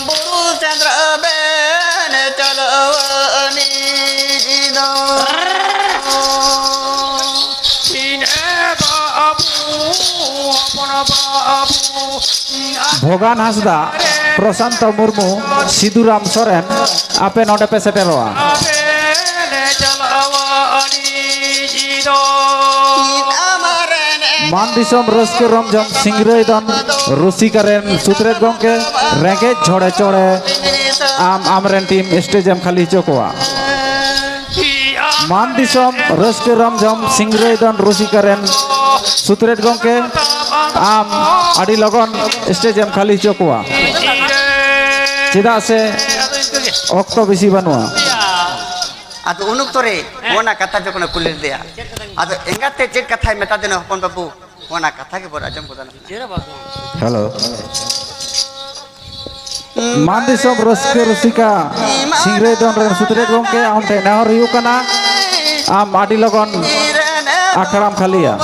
ᱵᱩᱨᱩ ᱥᱮᱸᱫᱽᱨᱟ ᱵᱮᱱ ᱪᱟᱞᱟᱣ ᱟᱹᱱᱤᱡ ᱫᱚ᱾ ᱤᱧ ᱮ ᱵᱟᱹᱵᱩ, ᱦᱚᱯᱚᱱ ᱵᱟᱹᱵᱩ, ᱵᱷᱚᱜᱟᱱ ᱦᱟᱸᱥᱫᱟ, ᱯᱨᱚᱥᱟᱱᱛᱚ ᱢᱩᱨᱢᱩ, ᱥᱤᱫᱩᱨᱟᱢ ᱥᱚᱨᱮᱱ, ᱟᱯᱮ ᱱᱚᱰᱮ ᱯᱮ ᱥᱮᱴᱮᱨᱚᱜᱼᱟ᱾ ᱟᱵᱮᱱ ᱪᱟᱞᱟᱣ ᱟᱹᱱᱤᱡ ᱫᱚ᱾ ᱢᱟᱱ ᱫᱤᱥᱚᱢ ᱨᱟᱹᱥᱠᱟᱹ ᱨᱚᱢᱡᱷᱚᱢ ᱥᱤᱝᱨᱟᱹᱭ ᱫᱚᱱ ᱨᱩᱥᱤᱠᱟ ᱨᱮᱱ ᱥᱩᱛᱨᱮᱛ ᱜᱚᱢᱠᱮ, ᱨᱮᱸᱜᱮᱡ ᱡᱷᱚᱲᱮ ᱪᱚᱲᱮ ᱟᱢ ᱟᱢᱨᱮᱱ ᱴᱤᱢ ᱥᱴᱮᱡ ᱮᱢ ᱠᱷᱟᱹᱞᱤ ᱦᱚᱪᱚ ᱠᱚᱣᱟ᱾ ᱢᱟᱱ ᱫᱤᱥᱚᱢ ᱨᱟᱹᱥᱠᱟᱹ ᱨᱚᱢᱡᱷᱚᱢ ᱥᱤᱝᱨᱟᱹᱭ ᱫᱚᱱ ᱨᱩᱥᱤᱠᱟ ᱨᱮᱱ ᱥᱩᱛᱨᱮᱛ ᱜᱚᱢᱠᱮ, ᱟᱢ ᱟᱹᱰᱤ ᱞᱚᱜᱚᱱ ᱥᱴᱮᱡ ᱮᱢ ᱠᱷᱟᱹᱞᱤ ᱦᱚᱪᱚ ᱠᱚᱣᱟ᱾ ᱪᱮᱫᱟᱜ ᱥᱮ ᱚᱠᱛᱚ ᱵᱮᱥᱤ ᱵᱟᱹᱱᱩᱜᱼᱟ᱾ ᱟᱫᱚ ᱩᱱ ᱚᱠᱛᱚ ᱨᱮ ᱚᱱᱟ ᱠᱟᱛᱷᱟ ᱡᱚᱠᱷᱚᱱᱮ ᱠᱩᱞᱤ ᱞᱮᱫᱮᱭᱟ, ᱟᱫᱚ ᱮᱸᱜᱟᱛ ᱛᱮ ᱪᱮᱫ ᱠᱟᱛᱷᱟᱭ ᱢᱮᱛᱟ ᱫᱮᱱᱟ, ᱦᱚᱯᱚᱱ ᱵᱟᱹᱵᱩ? ᱚᱱᱟ ᱠᱟᱛᱷᱟ ᱜᱮᱵᱚᱱ ᱟᱸᱡᱚᱢ ᱜᱚᱫᱟ ᱱᱟᱦᱟᱜ᱾ ᱦᱮᱞᱳ᱾ ᱢᱟᱱ ᱫᱤᱥᱚᱢ ᱨᱟᱹᱥᱠᱟᱹ ᱨᱩᱥᱤᱠᱟ ᱥᱤᱝᱨᱟᱹᱭ ᱫᱚᱱ ᱨᱮᱱ ᱥᱩᱛᱨᱮᱛ ᱜᱚᱢᱠᱮ, ᱟᱢ ᱴᱷᱮᱱ ᱱᱮᱦᱚᱨ ᱦᱩᱭᱩᱜ ᱠᱟᱱᱟ, ᱟᱢ ᱟᱹᱰᱤ ᱞᱚᱜᱚᱱ ᱟᱠᱷᱲᱟᱢ ᱠᱷᱟᱹᱞᱤᱭᱟ᱾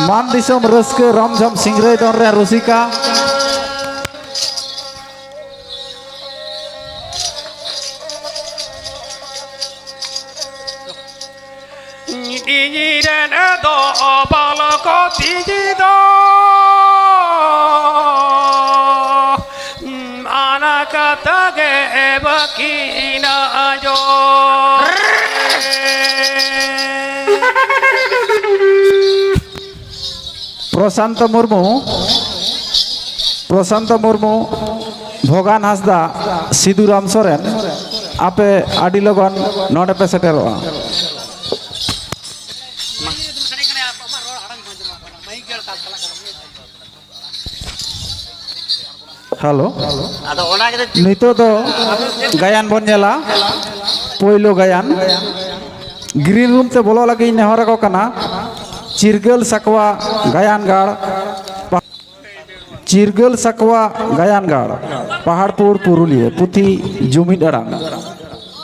ᱢᱟᱱ ᱫᱤᱥᱚᱢ ᱨᱟᱹᱥᱠᱟᱹ ᱨᱚᱢᱡᱷᱚᱢ ᱥᱤᱝᱨᱟᱹᱭ ᱫᱚᱱ ᱨᱮᱱ ᱨᱩᱥᱤᱠᱟ᱾ ᱤᱧ ᱨᱮᱱ ᱫᱚ ᱵᱟᱞᱚᱠ ᱛᱤᱡᱤ ᱫᱚ ᱟᱱᱟ ᱠᱟᱛᱷᱟ ᱜᱮ ᱵᱟᱹᱠᱤᱱ ᱟᱸᱡᱚᱢ᱾ ᱯᱨᱚᱥᱟᱱᱛᱚ ᱢᱩᱨᱢᱩ, ᱯᱨᱚᱥᱟᱱᱛᱚ ᱢᱩᱨᱢᱩ, ᱵᱷᱚᱜᱟᱱ ᱦᱟᱸᱥᱫᱟ, ᱥᱤᱫᱩᱨᱟᱢ ᱥᱚᱨᱮᱱ, ᱟᱯᱮ ᱟᱹᱰᱤ ᱞᱚᱜᱚᱱ ᱱᱚᱰᱮ ᱯᱮ ᱥᱮᱴᱮᱨᱚᱜᱼᱟ᱾ ᱦᱮᱞᱳ᱾ ᱟᱫᱚ ᱚᱱᱟ ᱜᱮ ᱱᱤᱛᱚᱜ ᱫᱚ ᱜᱟᱭᱟᱱ ᱵᱚᱱ ᱧᱮᱞᱟ᱾ ᱯᱳᱭᱞᱳ ᱜᱟᱭᱟᱱ, ᱜᱨᱤᱱ ᱨᱩᱢ ᱛᱮ ᱵᱚᱞᱚᱜ ᱞᱟᱹᱜᱤᱫ ᱤᱧ ᱱᱮᱦᱚᱨ ᱟᱠᱚ ᱠᱟᱱᱟ᱾ ᱪᱤᱨᱜᱟᱹᱞ ᱥᱟᱠᱣᱟ ᱜᱟᱭᱟᱱ ᱜᱟᱲ, ᱪᱤᱨᱜᱟᱹᱞ ᱥᱟᱠᱣᱟ ᱜᱟᱭᱟᱱ ᱜᱟᱲ, ᱯᱟᱦᱟᱲᱯᱩᱨ ᱯᱩᱨᱩᱞᱤᱭᱟᱹ, ᱯᱩᱛᱷᱤ ᱡᱩᱢᱤᱫ ᱟᱲᱟᱝ᱾